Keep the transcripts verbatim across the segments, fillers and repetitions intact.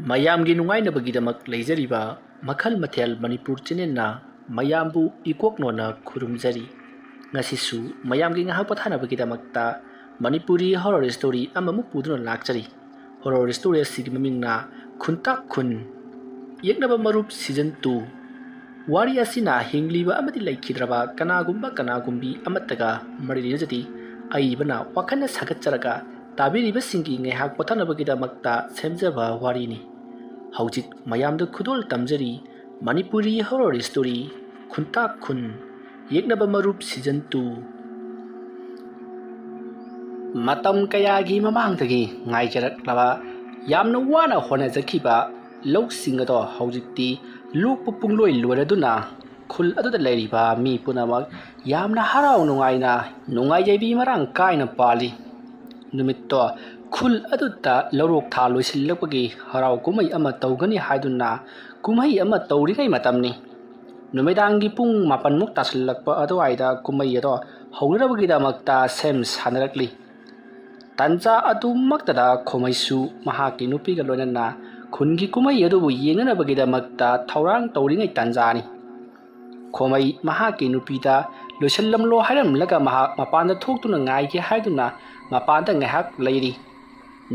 ꯃꯌꯥꯝꯒꯤ ꯅꯨꯡꯉꯥꯏꯅꯕꯒꯤꯗꯃꯛ ꯂꯩꯖꯔꯤꯕ ꯃꯈꯜ ꯃꯊꯦꯜ ꯃꯅꯤꯄꯨꯔ ꯆꯦꯅꯦꯜꯅ ꯃꯌꯥꯝꯕꯨ ꯏꯀꯣꯛꯅꯣꯅ ꯈꯨꯔꯨꯝꯖꯔꯤ꯫ ꯉꯁꯤꯁꯨ ꯃꯌꯥꯝꯒꯤ ꯉꯥꯏꯍꯥꯛ ꯄꯣꯊꯥꯅꯕꯒꯤꯗꯃꯛꯇ ꯃꯅꯤꯄꯨꯔꯤ ꯍꯣꯔꯣꯔ ꯁ꯭ꯇꯣꯔꯤ ꯑꯃꯃꯨꯛ ꯄꯨꯗꯨꯅ ꯂꯥꯛꯆꯔꯤ꯫ ꯍꯣꯔꯣꯔ ꯁ꯭ꯇꯣꯔꯤ ꯑꯁꯤꯒꯤ ꯃꯃꯤꯡꯅ ꯈꯨꯟꯇꯥꯛ ꯈꯨꯟ, ꯌꯦꯛꯅꯕ ꯃꯔꯨꯞ ꯁꯤꯖꯟ ꯇꯨ꯫ ꯋꯥꯔꯤ ꯑꯁꯤꯅ ꯍꯤꯡꯂꯤꯕ ꯑꯃꯗꯤ ꯂꯩꯈꯤꯗ꯭ꯔꯕ ꯀꯅꯥꯒꯨꯝꯕ ꯀꯅꯥꯒꯨꯝꯕꯤ ꯑꯃꯠꯇꯒ ꯃꯔꯤ ꯂꯩꯅꯖꯗꯦ꯫ ꯑꯏꯕꯅ ꯋꯥꯈꯜꯅ ꯁꯥꯒꯠꯆꯔꯒ ꯇꯥꯕꯤꯔꯤꯕꯁꯤꯡꯒꯤ ꯉꯥꯏꯍꯥꯛ ꯄꯣꯊꯥꯅꯕꯒꯤꯗꯃꯛꯇ ꯁꯦꯝꯖꯕ ꯋꯥꯔꯤꯅꯤ꯫ ꯍꯧꯖꯤꯛ ꯃꯌꯥꯝꯗ ꯈꯨꯗꯣꯜ ꯇꯝꯖꯔꯤ ꯃꯅꯤꯄꯨꯔꯤ ꯍꯣꯔꯣꯔ ꯁ꯭ꯇꯣꯔꯤ ꯈꯨꯟꯇꯥꯛ ꯈꯨꯟ, ꯌꯦꯛꯅꯕ ꯃꯔꯨꯞ ꯁꯤꯖꯟ ꯇꯨ꯫ ꯃꯇꯝ ꯀꯌꯥꯒꯤ ꯃꯃꯥꯡꯗꯒꯤ ꯉꯥꯏꯖꯔꯛꯂꯕ, ꯌꯥꯝꯅ ꯋꯥꯅ ꯍꯣꯠꯅꯖꯈꯤꯕ ꯂꯧꯁꯤꯡ ꯑꯗꯣ ꯍꯧꯖꯤꯛꯇꯤ ꯂꯣꯛꯄ ꯄꯨꯡꯂꯣꯏ ꯂꯣꯏꯔꯗꯨꯅ ꯈꯨꯜ ꯑꯗꯨꯗ ꯂꯩꯔꯤꯕ ꯃꯤ ꯄꯨꯝꯅꯃꯛ ꯌꯥꯝꯅ ꯍꯔꯥꯎ ꯅꯨꯡꯉꯥꯏꯅ, ꯅꯨꯡꯉꯥꯏ ꯌꯥꯏꯕꯤ ꯃꯔꯥꯡ ꯀꯥꯏꯅ ꯄꯥꯜꯂꯤ꯫ ꯅꯨꯃꯤꯠꯇꯣ ꯈꯨꯜ ꯑꯗꯨꯗ ꯂꯧꯔꯣꯛ ꯊꯥ ꯂꯣꯏꯁꯤꯜꯂꯛꯄꯒꯤ ꯍꯔꯥꯎ ꯀꯨꯝꯍꯩ ꯑꯃ ꯇꯧꯒꯅꯤ ꯍꯥꯏꯗꯨꯅ ꯀꯨꯝꯍꯩ ꯑꯃ ꯇꯧꯔꯤꯉꯩ ꯃꯇꯝꯅꯤ꯫ ꯅꯨꯃꯤꯗꯥꯡꯒꯤ ꯄꯨꯡ ꯃꯥꯄꯟꯃꯨꯛ ꯇꯥꯁꯤꯜꯂꯛꯄ ꯑꯗꯨꯋꯥꯏꯗ ꯀꯨꯝꯍꯩ ꯑꯗꯣ ꯍꯧꯅꯅꯕꯒꯤꯗꯃꯛꯇ ꯁꯦꯝ ꯁꯥꯅꯔꯛꯂꯤ꯫ ꯇꯟꯖꯥ ꯑꯗꯨꯃꯛꯇꯗ ꯈꯣꯃꯩꯁꯨ ꯃꯍꯥꯛꯀꯤ ꯅꯨꯄꯤꯒ ꯂꯣꯏꯅꯅ ꯈꯨꯟꯒꯤ ꯀꯨꯝꯍꯩ ꯑꯗꯨꯕꯨ ꯌꯦꯡꯅꯅꯕꯒꯤꯗꯃꯛꯇ ꯊꯧꯔꯥꯡ ꯇꯧꯔꯤꯉꯩ ꯇꯟꯖꯥꯅꯤ꯫ ꯈꯣꯃꯩ ꯃꯍꯥꯛꯀꯤ ꯅꯨꯄꯤꯗ ꯂꯣꯏꯁꯤꯜꯂꯝꯂꯣ ꯍꯥꯏꯔꯝꯂꯒ ꯃꯍꯥꯛ ꯃꯄꯥꯟꯗ ꯊꯣꯛꯇꯨꯅ ꯉꯥꯏꯒꯦ ꯍꯥꯏꯗꯨꯅ ꯃꯄꯥꯟꯗ ꯉꯥꯏꯍꯥꯛ ꯂꯩꯔꯤ꯫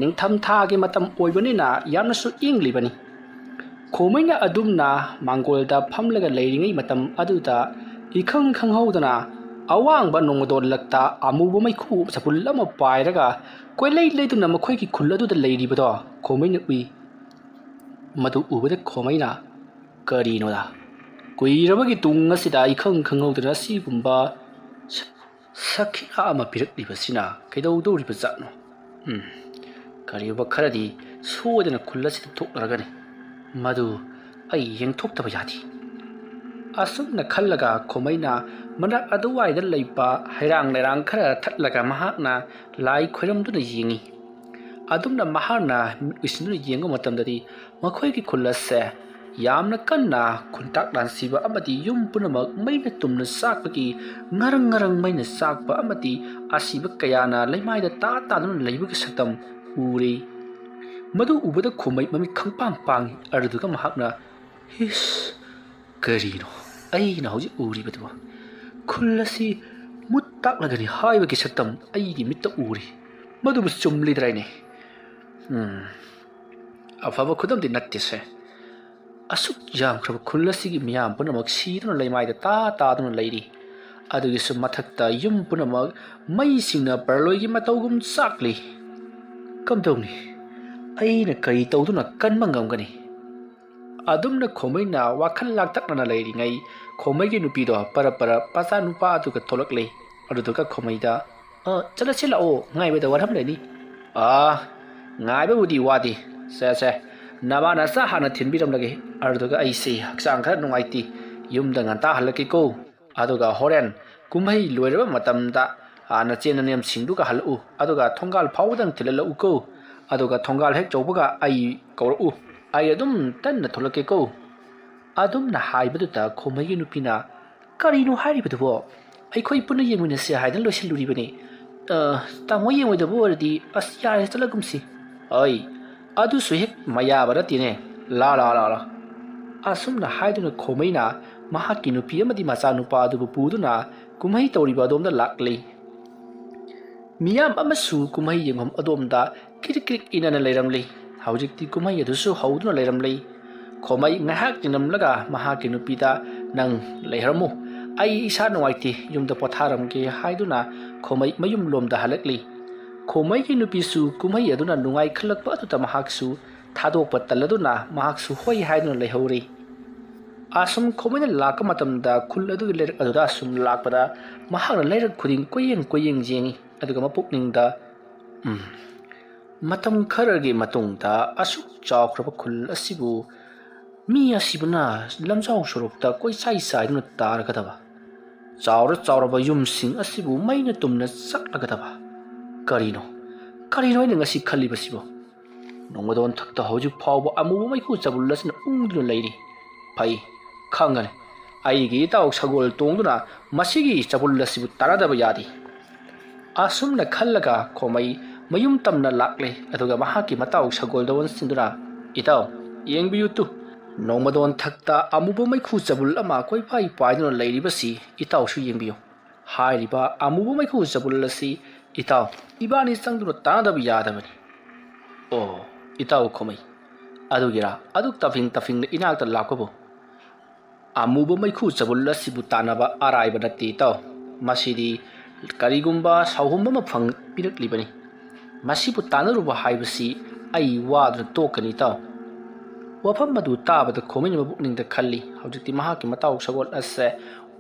ꯅꯤꯡꯊꯝ ꯊꯥꯒꯤ ꯃꯇꯝ ꯑꯣꯏꯕꯅꯤꯅ ꯌꯥꯝꯅꯁꯨ ꯏꯪꯂꯤꯕꯅꯤ꯫ ꯈꯣꯃꯩꯅ ꯑꯗꯨꯝꯅ ꯃꯥꯡꯒꯣꯜꯗ ꯐꯝꯂꯒ ꯂꯩꯔꯤꯉꯩ ꯃꯇꯝ ꯑꯗꯨꯗ ꯏꯈꯪ ꯈꯪꯍꯧꯗꯅ ꯑꯋꯥꯡꯕ ꯅꯣꯡꯃꯗꯣꯜꯂꯛꯇ ꯑꯃꯨꯕ ꯃꯩꯈꯨ ꯆꯕꯨꯜ ꯑꯃ ꯄꯥꯏꯔꯒ ꯀꯣꯏꯂꯩ ꯂꯩꯗꯨꯅ ꯃꯈꯣꯏꯒꯤ ꯈꯨꯜ ꯑꯗꯨꯗ ꯂꯩꯔꯤꯕꯗꯣ ꯈꯣꯃꯩꯅ ꯎꯏ꯫ ꯃꯗꯨ ꯎꯕꯗ ꯈꯣꯃꯩꯅ, "ꯀꯔꯤꯅꯣꯗ? ꯀꯨꯏꯔꯕꯒꯤ ꯇꯨꯡ ꯑꯁꯤꯗ ꯏꯈꯪ ꯈꯪꯍꯧꯗꯅ ꯑꯁꯤꯒꯨꯝꯕ ꯁ-, ꯁꯈꯤꯅꯥ ꯑꯃ ꯄꯤꯔꯛꯂꯤꯕꯁꯤꯅ ꯀꯩꯗꯧꯗꯧꯔꯤꯕ ꯖꯥꯠꯅꯣ? ꯎꯝ, ꯀꯔꯤꯒꯨꯝꯕ ꯈꯔꯗꯤ ꯁꯣꯏꯗꯅ ꯈꯨꯜ ꯑꯁꯤꯗ ꯊꯣꯛꯂꯔꯒꯅꯤ꯫ ꯃꯗꯨ ꯑꯩ ꯌꯦꯡꯊꯣꯛꯇꯕ ꯌꯥꯗꯦ"꯫ ꯑꯁꯨꯝꯅ ꯈꯜꯂꯒ ꯈꯣꯃꯩꯅ ꯃꯅꯥꯛ ꯑꯗꯨꯋꯥꯏꯗ ꯂꯩꯕ ꯍꯩꯔꯥꯡ ꯂꯩꯔꯥꯡ ꯈꯔ ꯊꯠꯂꯒ ꯃꯍꯥꯛꯅ ꯂꯥꯏ ꯈꯣꯏꯔꯝꯗꯨꯅ ꯌꯦꯡꯉꯤ꯫ ꯑꯗꯨꯝꯅ ꯃꯍꯥꯛꯅ ꯃꯤꯠ ꯎꯏꯁꯤꯟꯗꯨꯅ ꯌꯦꯡꯕ ꯃꯇꯝꯗꯗꯤ ꯃꯈꯣꯏꯒꯤ ꯈꯨꯜ ꯑꯁꯦ ꯌꯥꯝꯅ ꯀꯟꯅ ꯈꯨꯟꯇꯥꯛ ꯂꯥꯟꯁꯤꯕ ꯑꯃꯗꯤ ꯌꯨꯝ ꯄꯨꯝꯅꯃꯛ ꯃꯩꯅ ꯇꯨꯝꯅ ꯆꯥꯛꯄꯒꯤ ꯉꯔꯪ ꯉꯔꯪ ꯃꯩꯅ ꯆꯥꯛꯄ ꯑꯃꯗꯤ ꯑꯁꯤꯕ ꯀꯌꯥꯅ ꯂꯩꯃꯥꯏꯗ ꯇꯥ ꯇꯥꯗꯨꯅ ꯂꯩꯕꯒꯤ ꯁꯛꯇꯝ ꯎꯔꯤ꯫ ꯃꯗꯨ ꯎꯕꯗ ꯈꯣꯃꯩ ꯃꯃꯤꯠ ꯈꯪꯄꯥꯡ ꯄꯥꯡꯏ꯫ ꯑꯗꯨꯗꯨꯒ ꯃꯍꯥꯛꯅ, "ꯏꯁ, ꯀꯔꯤꯅꯣ ꯑꯩꯅ ꯍꯧꯖꯤꯛ ꯎꯔꯤꯕꯗꯨꯕꯣ? ꯈꯨꯜ ꯑꯁꯤ ꯃꯨꯠ ꯇꯥꯛꯂꯒꯅꯤ ꯍꯥꯏꯕꯒꯤ ꯁꯛꯇꯝ ꯑꯩꯒꯤ ꯃꯤꯠꯇ ꯎꯔꯤ꯫ ꯃꯗꯨꯕꯨ ꯆꯨꯝꯂꯤꯗ꯭ꯔꯥꯏꯅꯦ? ꯎꯝ, ꯑꯐꯕ ꯈꯨꯗꯝꯗꯤ ꯅꯠꯇꯦꯁꯦ꯫ ꯑꯁꯨꯛ ꯌꯥꯝꯈ꯭ꯔꯕ ꯈꯨꯜ ꯑꯁꯤꯒꯤ ꯃꯤꯌꯥꯝ ꯄꯨꯝꯅꯃꯛ ꯁꯤꯗꯨꯅ ꯂꯩꯃꯥꯏꯗ ꯇꯥ ꯇꯥꯗꯨꯅ ꯂꯩꯔꯤ꯫ ꯑꯗꯨꯒꯤꯁꯨ ꯃꯊꯛꯇ ꯌꯨꯝ ꯄꯨꯝꯅꯃꯛ ꯃꯩꯁꯤꯡꯅ ꯄꯔꯂꯣꯏꯒꯤ ꯃꯇꯧꯒꯨꯝ ꯆꯥꯛꯂꯤ꯫ ꯀꯝꯗꯧꯅꯤ? ꯑꯩꯅ ꯀꯔꯤ ꯇꯧꯗꯨꯅ ꯀꯟꯕ ꯉꯝꯒꯅꯤ?" ꯑꯗꯨꯝꯅ ꯈꯣꯃꯩꯅ ꯋꯥꯈꯜ ꯂꯥꯡꯇꯛꯅꯅ ꯂꯩꯔꯤꯉꯩ, ꯈꯣꯃꯩꯒꯤ ꯅꯨꯄꯤꯗꯣ ꯄꯔꯞ ꯄꯔꯞ ꯃꯆꯥꯅꯨꯄꯥ ꯑꯗꯨꯒ ꯊꯣꯛꯂꯛꯂꯦ꯫ ꯑꯗꯨꯗꯨꯒ ꯈꯣꯃꯩꯗ, "ꯑ, ꯆꯠꯂꯁꯤ ꯂꯥꯛꯑꯣ, ꯉꯥꯏꯕꯗ ꯋꯥꯔꯝꯂꯅꯤ꯫" "ꯑꯥ, ꯉꯥꯏꯕꯕꯨꯗꯤ ꯋꯥꯗꯦ꯫ ꯁꯦ, ꯁꯦ, ꯅꯃꯥ ꯅꯆꯥ ꯍꯥꯟꯅ ꯊꯤꯟꯕꯤꯔꯝꯂꯒꯦ꯫ ꯑꯗꯨꯗꯨꯒ ꯑꯩꯁꯦ ꯍꯛꯆꯥꯡ ꯈꯔ ꯅꯨꯡꯉꯥꯏꯇꯦ꯫ ꯌꯨꯝꯗ ꯉꯟꯇꯥ ꯍꯜꯂꯛꯀꯦꯀꯣ꯫ ꯑꯗꯨꯒ ꯍꯣꯔꯦꯟ ꯀꯨꯝꯍꯩ ꯂꯣꯏꯔꯕ ꯃꯇꯝꯗ, ꯑꯥ, ꯅꯆꯦ ꯅꯅꯦꯝꯁꯤꯡꯗꯨꯒ ꯍꯜꯂꯛꯎ꯫ ꯑꯗꯨꯒ ꯊꯣꯡꯒꯥꯜ ꯐꯥꯎꯕꯗꯪ ꯊꯤꯜꯍꯜꯂꯛꯎꯀꯣ꯫ ꯑꯗꯨꯒ ꯊꯣꯡꯒꯥꯜ ꯍꯦꯛ ꯌꯧꯕꯒ ꯑꯩ ꯀꯧꯔꯛꯎ꯫ ꯑꯩ ꯑꯗꯨꯝ ꯇꯟꯅ ꯊꯣꯛꯂꯛꯀꯦꯀꯣ꯫" ꯑꯗꯨꯝꯅ ꯍꯥꯏꯕꯗꯨꯗ ꯈꯣꯃꯩꯒꯤ ꯅꯨꯄꯤꯅ, "ꯀꯔꯤꯅꯣ ꯍꯥꯏꯔꯤꯕꯗꯨꯕꯣ? ꯑꯩꯈꯣꯏ ꯄꯨꯟꯅ ꯌꯦꯡꯃꯤꯟꯅꯁꯦ ꯍꯥꯏꯗꯅ ꯂꯣꯏꯁꯤꯜꯂꯨꯔꯤꯕꯅꯤ꯫ ꯑ, ꯇꯥꯃꯣ ꯌꯦꯡꯉꯣꯏꯗꯕ ꯑꯣꯏꯔꯗꯤ, ꯑꯁ, ꯌꯥꯔꯦ, ꯆꯠꯂꯒꯨꯝꯁꯤ꯫" "ꯑꯩ, ꯑꯗꯨꯁꯨ ꯍꯦꯛ ꯃꯌꯥꯕ ꯅꯠꯇꯦꯅꯦ꯫ ꯂꯥ, ꯂꯥ, ꯂꯥ, ꯂꯥ꯫" ꯑꯁꯨꯝꯅ ꯍꯥꯏꯗꯨꯅ ꯈꯣꯃꯩꯅ ꯃꯍꯥꯛꯀꯤ ꯅꯨꯄꯤ ꯑꯃꯗꯤ ꯃꯆꯥꯅꯨꯄꯥ ꯑꯗꯨꯕꯨ ꯄꯨꯗꯨꯅ ꯀꯨꯝꯍꯩ ꯇꯧꯔꯤꯕ ꯑꯗꯣꯝꯗ ꯂꯥꯛꯂꯤ꯫ ꯃꯤꯌꯥꯝ ꯑꯃꯁꯨ ꯀꯨꯝꯍꯩ ꯌꯦꯡꯐꯝ ꯑꯗꯣꯝꯗ ꯀ꯭ꯔꯤꯛ ꯀ꯭ꯔꯤꯛ ꯏꯅꯅ ꯂꯩꯔꯝꯂꯤ꯫ ꯍꯧꯖꯤꯛꯇꯤ ꯀꯨꯝꯍꯩ ꯑꯗꯨꯁꯨ ꯍꯧꯗꯨꯅ ꯂꯩꯔꯝꯂꯤ꯫ ꯈꯣꯃꯩ ꯉꯥꯏꯍꯥꯛ ꯌꯦꯡꯂꯝꯂꯒ ꯃꯍꯥꯛꯀꯤ ꯅꯨꯄꯤꯗ, "ꯅꯪ ꯂꯩꯍꯧꯔꯝꯃꯨ, ꯑꯩ ꯏꯁꯥ ꯅꯨꯡꯉꯥꯏꯇꯦ, ꯌꯨꯝꯗ ꯄꯣꯊꯥꯔꯝꯒꯦ" ꯍꯥꯏꯗꯨꯅ ꯈꯣꯃꯩ ꯃꯌꯨꯝ ꯂꯣꯝꯗ ꯍꯜꯂꯛꯂꯤ꯫ ꯈꯣꯃꯩꯒꯤ ꯅꯨꯄꯤꯁꯨ ꯀꯨꯝꯍꯩ ꯑꯗꯨꯅ ꯅꯨꯡꯉꯥꯏ ꯈꯜꯂꯛꯄ ꯑꯗꯨꯗ ꯃꯍꯥꯛꯁꯨ ꯊꯥꯗꯣꯛꯄ ꯇꯜꯂꯗꯨꯅ ꯃꯍꯥꯛꯁꯨ ꯍꯣꯏ ꯍꯥꯏꯗꯨꯅ ꯂꯩꯍꯧꯔꯤ꯫ ꯑꯁꯨꯝ ꯈꯣꯃꯩꯅ ꯂꯥꯛꯄ ꯃꯇꯝꯗ ꯈꯨꯜ ꯑꯗꯨꯒꯤ ꯂꯩꯔꯛ ꯑꯗꯨꯗ ꯑꯁꯨꯝ ꯂꯥꯛꯄꯗ ꯃꯍꯥꯛꯅ ꯂꯩꯔꯛ ꯈꯨꯗꯤꯡ ꯀꯣꯏꯌꯦꯡ ꯀꯣꯏꯌꯦꯡ ꯌꯦꯡꯉꯤ꯫ ꯑꯗꯨꯒ ꯃꯄꯨꯛꯅꯤꯡꯗ, "ꯎꯝ, ꯃꯇꯝ ꯈꯔꯒꯤ ꯃꯇꯨꯡꯗ ꯑꯁꯨꯛ ꯆꯥꯎꯈ꯭ꯔꯕ ꯈꯨꯜ ꯑꯁꯤꯕꯨ ꯃꯤ ꯑꯁꯤꯕꯅ ꯂꯝꯖꯥꯎ ꯁꯣꯔꯣꯛꯇ ꯀꯣꯏꯆꯥꯏ ꯆꯥꯏꯗꯨꯅ ꯇꯥꯔꯒꯗꯕ, ꯆꯥꯎꯔ ꯆꯥꯎꯔꯕ ꯌꯨꯝꯁꯤꯡ ꯑꯁꯤꯕꯨ ꯃꯩꯅ ꯇꯨꯝꯅ ꯆꯥꯛꯂꯒꯗꯕ꯫ ꯀꯔꯤꯅꯣ, ꯀꯔꯤꯅꯣ ꯑꯩꯅ ꯉꯁꯤ ꯈꯜꯂꯤꯕꯁꯤꯕꯣ? ꯅꯣꯡꯃꯗꯣꯟ ꯊꯛꯇ ꯍꯧꯖꯤꯛ ꯐꯥꯎꯕ ꯑꯃꯨꯕ ꯃꯩꯈꯨ ꯆꯕꯨꯜ ꯑꯁꯤꯅ ꯎꯪꯗꯨꯅ ꯂꯩꯔꯤ꯫ ꯐꯩ, ꯈꯪꯒꯅꯤ꯫ ꯑꯩꯒꯤ ꯏꯇꯥꯎ ꯁꯒꯣꯜ ꯇꯣꯡꯗꯨꯅ ꯃꯁꯤꯒꯤ ꯆꯕꯨꯜ ꯑꯁꯤꯕꯨ ꯇꯥꯟꯅꯗꯕ ꯌꯥꯗꯦ꯫" ꯑꯁꯨꯝꯅ ꯈꯜꯂꯒ ꯈꯣꯃꯩ ꯃꯌꯨꯝ ꯇꯝꯅ ꯂꯥꯛꯂꯦ꯫ ꯑꯗꯨꯒ ꯃꯍꯥꯛꯀꯤ ꯃꯇꯥꯎ ꯁꯒꯣꯜꯗ ꯑꯣꯟꯁꯤꯟꯗꯨꯅ, "ꯏꯇꯥꯎ, ꯌꯦꯡꯕꯤꯌꯨ ꯇꯨ, ꯅꯣꯡꯃꯗꯣꯟ ꯊꯛꯇ ꯑꯃꯨꯕ ꯃꯩꯈꯨ ꯆꯕꯨꯜ ꯑꯃ ꯀꯣꯏꯄꯥꯏ ꯄꯥꯏꯗꯨꯅ ꯂꯩꯔꯤꯕꯁꯤ ꯏꯇꯥꯎꯁꯨ ꯌꯦꯡꯕꯤꯌꯨ꯫ ꯍꯥꯏꯔꯤꯕ ꯑꯃꯨꯕ ꯃꯩꯈꯨ ꯆꯕꯨꯜ ꯑꯁꯤ ꯏꯇꯥꯎ ꯏꯕꯥꯅꯤ ꯆꯪꯗꯨꯅ ꯇꯥꯟꯅꯗꯕ ꯌꯥꯗꯕꯅꯤ꯫" "ꯑꯣ, ꯏꯇꯥꯎ ꯈꯣꯃꯩ, ꯑꯗꯨꯒꯤꯔꯥ ꯑꯗꯨꯛ ꯇꯐꯤꯡ ꯇꯐꯤꯡꯅ ꯏꯅꯥꯛꯇ ꯂꯥꯛꯄꯕꯨ?" "ꯑꯃꯨꯕ ꯃꯩꯈꯨ ꯆꯕꯨꯜ ꯑꯁꯤꯕꯨ ꯇꯥꯟꯅꯕ ꯑꯔꯥꯏꯕ ꯅꯠꯇꯦ ꯏꯇꯥꯎ꯫ ꯃꯁꯤꯗꯤ ꯀꯔꯤꯒꯨꯝꯕ ꯁꯥꯎꯍꯨꯝ ꯑꯃ ꯐꯪ ꯄꯤꯔꯛꯂꯤꯕꯅꯤ꯫ ꯃꯁꯤꯕꯨ ꯇꯥꯟꯅꯔꯨꯕ ꯍꯥꯏꯕꯁꯤ ꯑꯩ ꯋꯥꯗꯨꯅ ꯇꯣꯛꯀꯅꯤ ꯏꯇꯥꯎ꯫" ꯋꯥꯐꯝ ꯑꯗꯨ ꯇꯥꯕꯗ ꯈꯣꯃꯩꯅ ꯃꯄꯨꯛꯅꯤꯡꯗ ꯈꯜꯂꯤ, ꯍꯧꯖꯤꯛꯇꯤ ꯃꯍꯥꯛꯀꯤ ꯃꯇꯥꯎ ꯁꯒꯣꯜ ꯑꯁꯦ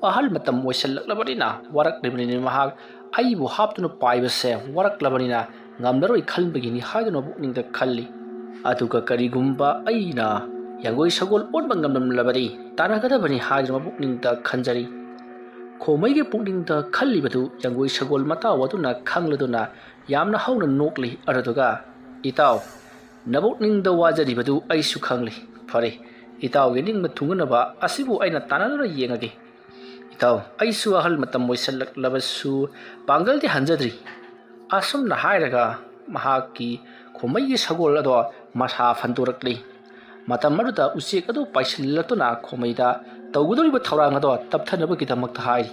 ꯑꯍꯜ ꯃꯇꯝ ꯑꯣꯏꯁꯜꯂꯛꯂꯕꯅꯤꯅ ꯋꯥꯔꯛꯂꯤꯕꯅꯤꯅ ꯃꯍꯥꯛ ꯑꯩꯕꯨ ꯍꯥꯞꯇꯨꯅ ꯄꯥꯏꯕꯁꯦ ꯋꯥꯔꯛꯂꯕꯅꯤꯅ ꯉꯝꯂꯔꯣꯏ ꯈꯟꯕꯒꯤꯅꯤ ꯍꯥꯏꯗꯨꯅ ꯃꯄꯨꯛꯅꯤꯡꯗ ꯈꯜꯂꯤ꯫ ꯑꯗꯨꯒ ꯀꯔꯤꯒꯨꯝꯕ ꯑꯩꯅ ꯌꯥꯡꯒꯣꯏ ꯁꯒꯣꯜ ꯑꯣꯟꯕ ꯉꯝꯂꯝꯂꯕꯗꯤ ꯇꯥꯟꯅꯒꯗꯕꯅꯤ ꯍꯥꯏꯗꯨꯅ ꯃꯄꯨꯛꯅꯤꯡꯗ ꯈꯟꯖꯔꯤ꯫ ꯈꯣꯃꯩꯒꯤ ꯄꯨꯛꯅꯤꯡꯗ ꯈꯜꯂꯤꯕꯗꯨ ꯌꯥꯡꯒꯣꯏ ꯁꯒꯣꯜ ꯃꯇꯥꯎ ꯑꯗꯨꯅ ꯈꯪꯂꯗꯨꯅ ꯌꯥꯝꯅ ꯍꯧꯅ ꯅꯣꯛꯂꯤ꯫ ꯑꯗꯨꯗꯨꯒ, "ꯏꯇꯥꯎ, ꯅꯕꯨꯛꯅꯤꯡꯗ ꯋꯥꯖꯔꯤꯕꯗꯨ ꯑꯩꯁꯨ ꯈꯪꯂꯤ꯫ ꯐꯔꯦ, ꯏꯇꯥꯎꯒꯤ ꯅꯤꯡꯕ ꯊꯨꯡꯅꯅꯕ ꯑꯁꯤꯕꯨ ꯑꯩꯅ ꯇꯥꯟꯅꯗꯨꯅ ꯌꯦꯡꯉꯒꯦ꯫ ꯏꯇꯥꯎ, ꯑꯩꯁꯨ ꯑꯍꯜ ꯃꯇꯝ ꯑꯣꯏꯁꯜꯂꯛꯂꯕꯁꯨ ꯄꯥꯡꯒꯜꯗꯤ ꯍꯟꯖꯗ꯭ꯔꯤ꯫" ꯑꯁꯨꯝꯅ ꯍꯥꯏꯔꯒ ꯃꯍꯥꯛꯀꯤ ꯈꯣꯃꯩꯒꯤ ꯁꯒꯣꯜ ꯑꯗꯣ ꯃꯁꯥ ꯐꯟꯗꯣꯔꯛꯂꯤ꯫ ꯃꯇꯝ ꯑꯗꯨꯗ ꯎꯆꯦꯛ ꯑꯗꯨ ꯄꯥꯏꯁꯤꯜꯂꯛꯇꯨꯅ ꯈꯣꯃꯩꯗ ꯇꯧꯒꯗꯧꯔꯤꯕ ꯊꯧꯔꯥꯡ ꯑꯗꯣ ꯇꯞꯊꯅꯕꯒꯤꯗꯃꯛꯇ ꯍꯥꯏꯔꯤ꯫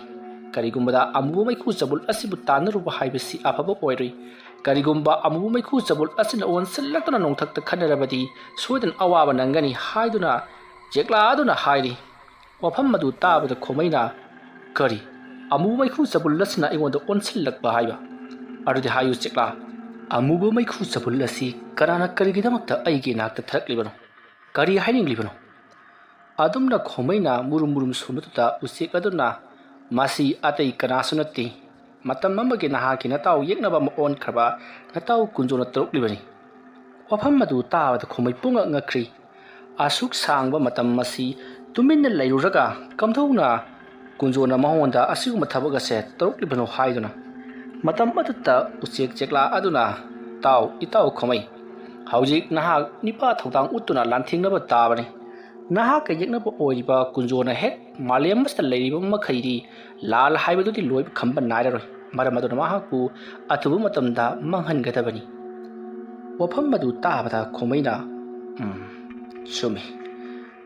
ꯀꯔꯤꯒꯨꯝꯕꯗ ꯑꯃꯨꯕ ꯃꯩꯈꯨ ꯆꯕꯨꯜ ꯑꯁꯤꯕꯨ ꯇꯥꯟꯅꯔꯨꯕ ꯍꯥꯏꯕꯁꯤ ꯑꯐꯕ ꯑꯣꯏꯔꯣꯏ꯫ ꯀꯔꯤꯒꯨꯝꯕ ꯑꯃꯨꯕ ꯃꯩꯈꯨ ꯆꯕꯨꯜ ꯑꯁꯤꯅ ꯑꯣꯟꯁꯤꯜꯂꯛꯇꯨꯅ ꯅꯣꯡꯊꯛꯇ ꯈꯟꯅꯔꯕꯗꯤ ꯁꯣꯏꯗꯅ ꯑꯋꯥꯕ ꯅꯪꯒꯅꯤ ꯍꯥꯏꯗꯨꯅ ꯆꯦꯛꯂꯥ ꯑꯗꯨꯅ ꯍꯥꯏꯔꯤ꯫ ꯋꯥꯐꯝ ꯑꯗꯨ ꯇꯥꯕꯗ ꯈꯣꯃꯩꯅ, "ꯀꯔꯤ? ꯑꯃꯨꯕ ꯃꯩꯈꯨ ꯆꯕꯨꯜ ꯑꯁꯤꯅ ꯑꯩꯉꯣꯟꯗ ꯑꯣꯟꯁꯤꯜꯂꯛꯄ ꯍꯥꯏꯕ? ꯑꯗꯨꯗꯤ ꯍꯥꯏꯌꯨ ꯆꯦꯛꯂꯥ, ꯑꯃꯨꯕ ꯃꯩꯈꯨ ꯆꯕꯨꯜ ꯑꯁꯤ ꯀꯅꯥꯅ ꯀꯔꯤꯒꯤꯗꯃꯛꯇ ꯑꯩꯒꯤ ꯏꯅꯥꯛꯇ ꯊꯔꯛꯂꯤꯕꯅꯣ? ꯀꯔꯤ ꯍꯥꯏꯅꯤꯡꯂꯤꯕꯅꯣ?" ꯑꯗꯨꯝꯅ ꯈꯣꯃꯩꯅ ꯃꯨꯔꯨꯝ ꯃꯨꯔꯨꯝ ꯁꯣꯟꯕꯗꯨꯗ ꯎꯆꯦꯛ ꯑꯗꯨꯅ, "ꯃꯁꯤ ꯑꯇꯩ ꯀꯅꯥꯁꯨ ꯅꯠꯇꯦ, ꯃꯇꯝ ꯑꯃꯒꯤ ꯅꯍꯥꯛꯀꯤ ꯅꯇꯥꯎ ꯌꯦꯛꯅꯕ ꯑꯃ ꯑꯣꯟꯈ꯭ꯔꯕ ꯅꯇꯥꯎ ꯀꯨꯟꯖꯣꯅ ꯇꯧꯔꯛꯂꯤꯕꯅꯤ꯫" ꯋꯥꯐꯝ ꯑꯗꯨ ꯇꯥꯕꯗ ꯈꯣꯃꯩ ꯄꯨꯡꯉꯛ ꯉꯛꯈ꯭ꯔꯤ꯫ ꯑꯁꯨꯛ ꯁꯥꯡꯕ ꯃꯇꯝ ꯑꯁꯤ ꯇꯨꯃꯤꯟꯅ ꯂꯩꯔꯨꯔꯒ ꯀꯝꯗꯧꯅ ꯀꯨꯟꯖꯣꯅ ꯃꯉꯣꯟꯗ ꯑꯁꯤꯒꯨꯝꯕ ꯊꯕꯛ ꯑꯁꯦ ꯇꯧꯔꯛꯂꯤꯕꯅꯣ ꯍꯥꯏꯗꯨꯅ꯫ ꯃꯇꯝ ꯑꯗꯨꯗ ꯎꯆꯦꯛ ꯆꯦꯛꯂꯥ ꯑꯗꯨꯅ, "ꯇꯥꯎ, ꯏꯇꯥꯎ ꯈꯣꯃꯩ, ꯍꯧꯖꯤꯛ ꯅꯍꯥꯛ ꯅꯤꯄꯥ ꯊꯧꯗꯥꯡ ꯎꯠꯇꯨꯅ ꯂꯥꯟꯊꯦꯡꯅꯕ ꯇꯥꯕꯅꯤ꯫ ꯅꯍꯥꯛꯀ ꯌꯦꯛꯅꯕ ꯑꯣꯏꯔꯤꯕ ꯀꯨꯟꯖꯣꯅ ꯍꯦꯛ ꯃꯥꯂꯦꯝ ꯑꯁꯤꯗ ꯂꯩꯔꯤꯕ ꯃꯈꯩꯗꯤ ꯂꯥꯜ ꯍꯥꯏꯕꯗꯨꯗꯤ ꯂꯣꯏꯕ ꯈꯝꯕ ꯅꯥꯏꯔꯔꯣꯏ꯫ ꯃꯔꯝ ꯑꯗꯨꯅ ꯃꯍꯥꯛꯄꯨ ꯑꯊꯨꯕ ꯃꯇꯝꯗ ꯃꯥꯡꯍꯟꯒꯗꯕꯅꯤ꯫ ꯋꯥꯐꯝ ꯑꯗꯨ ꯇꯥꯕꯗ ꯈꯣꯃꯩꯅ, "ꯎꯝ, ꯆꯨꯝꯃꯤ꯫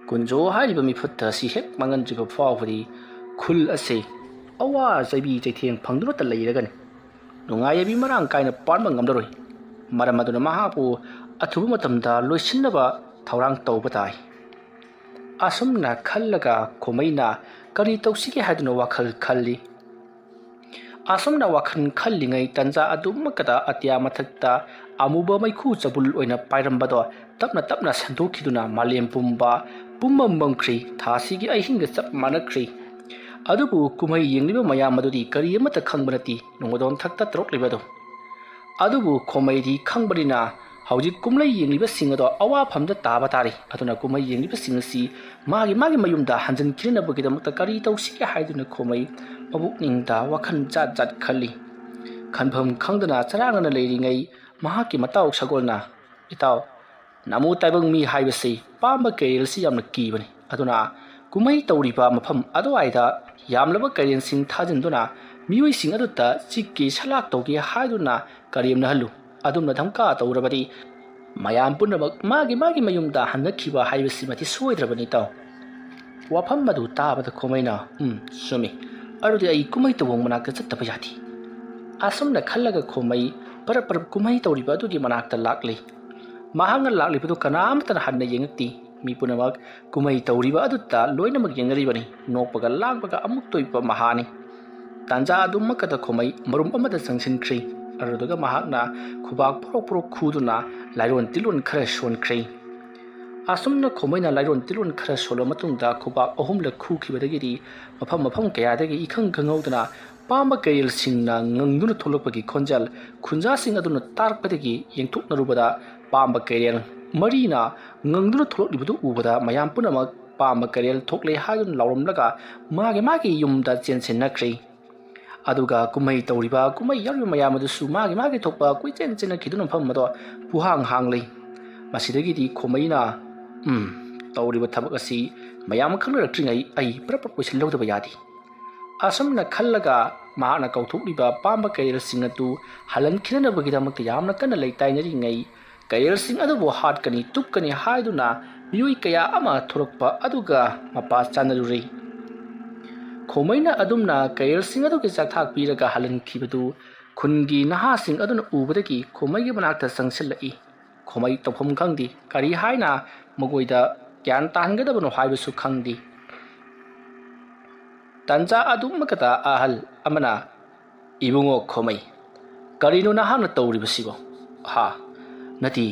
ꯀꯨꯟꯖꯣ ꯍꯥꯏꯔꯤꯕ ꯃꯤꯐꯠꯇ ꯑꯁꯤ ꯍꯦꯛ ꯃꯥꯡꯍꯟꯗ꯭ꯔꯤꯕ ꯐꯥꯎꯕꯗꯤ ꯈꯨꯜ ꯑꯁꯤ ꯑꯋꯥ ꯆꯩꯕꯤ ꯆꯩꯊꯦꯡ ꯐꯪꯗꯨꯅꯇ ꯂꯩꯔꯒꯅꯤ꯫ ꯅꯨꯡꯉꯥꯏ ꯌꯥꯏꯕꯤ ꯃꯔꯥꯡ ꯀꯥꯏꯅ ꯄꯥꯟꯕ ꯉꯝꯂꯔꯣꯏ꯫ ꯃꯔꯝ ꯑꯗꯨꯅ ꯃꯍꯥꯛꯄꯨ ꯑꯊꯨꯕ ꯃꯇꯝꯗ ꯂꯣꯏꯁꯤꯟꯅꯕ ꯊꯧꯔꯥꯡ ꯇꯧꯕ ꯇꯥꯏ"꯫ ꯑꯁꯨꯝꯅ ꯈꯜꯂꯒ ꯈꯣꯃꯩꯅ ꯀꯔꯤ ꯇꯧꯁꯤꯒꯦ ꯍꯥꯏꯗꯨꯅ ꯋꯥꯈꯜ ꯈꯜꯂꯤ꯫ ꯑꯁꯨꯝꯅ ꯋꯥꯈꯜ ꯈꯜꯂꯤꯉꯩ ꯇꯟꯖꯥ ꯑꯗꯨꯃꯛꯀꯗ ꯑꯇꯤꯌꯥ ꯃꯊꯛꯇ ꯑꯃꯨꯕ ꯃꯩꯈꯨ ꯆꯕꯨꯜ ꯑꯣꯏꯅ ꯄꯥꯏꯔꯝꯕꯗꯣ ꯇꯞꯅ ꯇꯞꯅ ꯁꯟꯗꯣꯛꯈꯤꯗꯨꯅ ꯃꯥꯂꯦꯝ ꯄꯨꯝꯕ ꯄꯨꯝꯃꯝ ꯃꯝꯈ꯭ꯔꯤ꯫ ꯊꯥꯁꯤꯒꯤ ꯑꯍꯤꯡꯒ ꯆꯞ ꯃꯥꯟꯅꯈ꯭ꯔꯤ꯫ ꯑꯗꯨꯕꯨ ꯀꯨꯝꯍꯩ ꯌꯦꯡꯂꯤꯕ ꯃꯌꯥꯝ ꯑꯗꯨꯗꯤ ꯀꯔꯤ ꯑꯃꯠꯇ ꯈꯪꯕ ꯅꯠꯇꯦ꯫ ꯅꯣꯡꯃꯗꯣꯟ ꯊꯛꯇ ꯇꯧꯔꯛꯂꯤꯕꯗꯣ ꯑꯗꯨꯕꯨ ꯈꯣꯃꯩꯗꯤ ꯈꯪꯕꯅꯤꯅ ꯍꯧꯖꯤꯛ ꯀꯨꯝꯂꯩ ꯌꯦꯡꯂꯤꯕꯁꯤꯡ ꯑꯗꯣ ꯑꯋꯥꯐꯝꯗ ꯇꯥꯕ ꯇꯥꯔꯤ꯫ ꯑꯗꯨꯅ ꯀꯨꯝꯍꯩ ꯌꯦꯡꯂꯤꯕꯁꯤꯡ ꯑꯁꯤ ꯃꯥꯒꯤ ꯃꯥꯒꯤ ꯃꯌꯨꯝꯗ ꯍꯟꯖꯤꯟꯈꯤꯅꯅꯕꯒꯤꯗꯃꯛꯇ ꯀꯔꯤ ꯇꯧꯁꯤꯒꯦ ꯍꯥꯏꯗꯨꯅ ꯈꯣꯃꯩ ꯃꯕꯨꯛꯅꯤꯡꯗ ꯋꯥꯈꯜ ꯖꯥꯠ ꯖꯥꯠ ꯈꯜꯂꯤ꯫ ꯈꯟꯐꯝ ꯈꯪꯗꯅ ꯆꯔꯥꯡꯅꯅ ꯂꯩꯔꯤꯉꯩ ꯃꯍꯥꯛꯀꯤ ꯃꯇꯥꯎ ꯁꯒꯣꯜꯅ, "ꯏꯇꯥꯎ, ꯅꯃꯨ ꯇꯥꯏꯕꯪ ꯃꯤ ꯍꯥꯏꯕꯁꯤ ꯄꯥꯝꯕ ꯀꯩꯔꯦꯜꯁꯤ ꯌꯥꯝꯅ ꯀꯤꯕꯅꯤ꯫ ꯑꯗꯨꯅ ꯀꯨꯝꯍꯩ ꯇꯧꯔꯤꯕ ꯃꯐꯝ ꯑꯗꯨꯋꯥꯏꯗ ꯌꯥꯝꯂꯕ ꯀꯩꯔꯦꯜꯁꯤꯡ ꯊꯥꯖꯤꯟꯗꯨꯅ ꯃꯤꯑꯣꯏꯁꯤꯡ ꯑꯗꯨꯗ ꯆꯤꯛꯀꯦ ꯁꯂꯥꯛ ꯇꯧꯒꯦ ꯍꯥꯏꯗꯨꯅ ꯀꯔꯦꯝꯅꯍꯜꯂꯨ꯫ ꯑꯗꯨꯝꯅ ꯙꯝꯀꯥ ꯇꯧꯔꯕꯗꯤ ꯃꯌꯥꯝ ꯄꯨꯝꯅꯃꯛ ꯃꯥꯒꯤ ꯃꯥꯒꯤ ꯃꯌꯨꯝꯗ ꯍꯟꯅꯈꯤꯕ ꯍꯥꯏꯕꯁꯤꯃꯗꯤ ꯁꯣꯏꯗ꯭ꯔꯕꯅꯤ, ꯏꯇꯥꯎ"꯫ ꯋꯥꯐꯝ ꯑꯗꯨ ꯇꯥꯕꯗ ꯈꯣꯃꯩꯅ, "ꯎꯝ, ꯆꯨꯝꯃꯤ꯫ ꯑꯗꯨꯗꯤ ꯑꯩ ꯀꯨꯝꯍꯩ ꯇꯧꯐꯝ ꯃꯅꯥꯛꯇ ꯆꯠꯇꯕ ꯌꯥꯗꯦ"꯫ ꯑꯁꯨꯝꯅ ꯈꯜꯂꯒ ꯈꯣꯃꯩ ꯄꯔꯞ ꯄꯔꯞ ꯀꯨꯝꯍꯩ ꯇꯧꯔꯤꯕ ꯑꯗꯨꯒꯤ ꯃꯅꯥꯛꯇ ꯂꯥꯛꯂꯤ꯫ ꯃꯍꯥꯛꯅ ꯂꯥꯛꯂꯤꯕꯗꯨ ꯀꯅꯥꯃꯠꯇꯅ ꯍꯟꯅ ꯌꯦꯡꯉꯛꯇꯦ꯫ ꯃꯤ ꯄꯨꯝꯅꯃꯛ ꯀꯨꯝꯍꯩ ꯇꯧꯔꯤꯕ ꯑꯗꯨꯗ ꯂꯣꯏꯅꯃꯛ ꯌꯦꯡꯅꯔꯤꯕꯅꯤ꯫ ꯅꯣꯛꯄꯒ ꯂꯥꯡꯕꯒ ꯑꯃꯨꯛꯇ ꯑꯣꯏꯕ ꯃꯍꯥꯅꯤ꯫ ꯇꯥꯟꯖꯥ ꯑꯗꯨꯃꯛꯀꯗ ꯈꯣꯃꯩ ꯃꯔꯨꯝ ꯑꯃꯗ ꯆꯪꯁꯤꯟꯈ꯭ꯔꯤ꯫ ꯑꯗꯨꯗꯨꯒ ꯃꯍꯥꯛꯅ ꯈꯨꯕꯥꯛ ꯄꯣꯔꯣꯛ ꯄꯣꯔꯣꯛ ꯈꯨꯗꯨꯅ ꯂꯥꯏꯔꯣꯟ ꯇꯤꯜꯂꯣꯟ ꯈꯔ ꯁꯣꯟꯈ꯭ꯔꯤ꯫ ꯑꯁꯨꯝꯅ ꯈꯣꯃꯩꯅ ꯂꯥꯏꯔꯣꯟ ꯇꯤꯜꯂꯣꯟ ꯈꯔ ꯁꯣꯜꯂ ꯃꯇꯨꯡꯗ ꯈꯨꯕꯥꯛ ꯑꯍꯨꯝꯂꯛ ꯈꯨꯈꯤꯕꯗꯒꯤꯗꯤ ꯃꯐꯝ ꯃꯐꯝ ꯀꯌꯥꯗꯒꯤ ꯏꯈꯪ ꯈꯪꯍꯧꯗꯅ ꯄꯥꯝꯕ ꯀꯩꯔꯦꯜꯁꯤꯡꯅ ꯉꯪꯗꯨꯅ ꯊꯣꯛꯂꯛꯄꯒꯤ ꯈꯣꯟꯖꯦꯜ ꯈꯨꯟꯖꯥꯁꯤꯡ ꯑꯗꯨꯅ ꯇꯥꯔꯛꯄꯗꯒꯤ ꯌꯦꯡꯊꯣꯛꯅꯔꯨꯕꯗ ꯄꯥꯝꯕ ꯀꯩꯔꯦꯜ ꯃꯔꯤꯅ ꯉꯪꯗꯨꯅ ꯊꯣꯛꯂꯛꯂꯤꯕꯗꯨ ꯎꯕꯗ ꯃꯌꯥꯝ ꯄꯨꯝꯅꯃꯛ ꯄꯥꯝꯕ ꯀꯩꯔꯦꯜ ꯊꯣꯛꯂꯦ ꯍꯥꯏꯗꯨꯅ ꯂꯥꯎꯔꯝꯂꯒ ꯃꯥꯒꯤ ꯃꯥꯒꯤ ꯌꯨꯝꯗ ꯆꯦꯟꯁꯤꯟꯅꯈ꯭ꯔꯤ꯫ ꯑꯗꯨꯒ ꯀꯨꯝꯍꯩ ꯇꯧꯔꯤꯕ, ꯀꯨꯝꯍꯩ ꯌꯥꯎꯔꯤꯕ ꯃꯌꯥꯝ ꯑꯗꯨꯁꯨ ꯃꯥꯒꯤ ꯃꯥꯒꯤ ꯊꯣꯛꯄ ꯀꯣꯏꯆꯦꯟ ꯆꯦꯟꯅꯈꯤꯗꯨꯅ ꯃꯐꯝ ꯑꯗꯣ ꯄꯨꯍꯥꯡ ꯍꯥꯡꯂꯤ꯫ ꯃꯁꯤꯗꯒꯤꯗꯤ ꯈꯣꯃꯩꯅ, "ꯎꯝ, ꯇꯧꯔꯤꯕ ꯊꯕꯛ ꯑꯁꯤ ꯃꯌꯥꯝ ꯈꯪꯅꯔꯛꯇ꯭ꯔꯤꯉꯩ ꯑꯩ ꯄ꯭ꯔꯞ ꯄ꯭ꯔꯞ ꯂꯣꯏꯁꯤꯜꯍꯧꯗꯕ ꯌꯥꯗꯦ"꯫ ꯑꯁꯨꯝꯅ ꯈꯜꯂꯒ ꯃꯍꯥꯛꯅ ꯀꯧꯊꯣꯛꯂꯤꯕ ꯑꯄꯥꯝꯕ ꯀꯩꯔꯦꯜꯁꯤꯡ ꯑꯗꯨ ꯍꯜꯍꯟꯈꯤꯅꯅꯕꯒꯤꯗꯃꯛꯇ ꯌꯥꯝꯅ ꯀꯟꯅ ꯂꯩꯇꯥꯏꯅꯔꯤꯉꯩ, ꯀꯩꯔꯦꯜꯁꯤꯡ ꯑꯗꯨꯕꯨ ꯍꯥꯠꯀꯅꯤ, ꯇꯨꯞꯀꯅꯤ ꯍꯥꯏꯗꯨꯅ ꯃꯤꯑꯣꯏ ꯀꯌꯥ ꯑꯃ ꯊꯣꯔꯛꯄ ꯑꯗꯨꯒ ꯃꯄꯥ ꯆꯥꯅꯔꯨꯔꯦ꯫ ꯈꯣꯃꯩꯅ ꯑꯗꯨꯝꯅ ꯀꯩꯔꯦꯜꯁꯤꯡ ꯑꯗꯨꯒꯤ ꯆꯥꯛꯊꯥꯛ ꯄꯤꯔꯒ ꯍꯜꯍꯟꯈꯤꯕꯗꯨ ꯈꯨꯟꯒꯤ ꯅꯍꯥꯁꯤꯡ ꯑꯗꯨꯅ ꯎꯕꯗꯒꯤ ꯈꯣꯃꯩꯒꯤ ꯃꯅꯥꯛꯇ ꯆꯪꯁꯤꯜꯂꯛꯏ꯫ ꯈꯣꯃꯩ ꯇꯧꯐꯝ ꯈꯪꯗꯦ꯫ ꯀꯔꯤ ꯍꯥꯏꯅ ꯃꯈꯣꯏꯗ ꯒ꯭ꯌꯥꯟ ꯇꯥꯍꯟꯒꯗꯕꯅꯣ ꯍꯥꯏꯕꯁꯨ ꯈꯪꯗꯦ꯫ ꯇꯟꯖꯥ ꯑꯗꯨꯃꯛꯇ ꯑꯍꯜ ꯑꯃꯅ, "ꯏꯕꯨꯡꯉꯣ ꯈꯣꯃꯩ, ꯀꯔꯤꯅꯣ ꯅꯍꯥꯛꯅ ꯇꯧꯔꯤꯕꯁꯤꯕꯣ? ꯍꯥ? ꯅꯠꯇꯦ,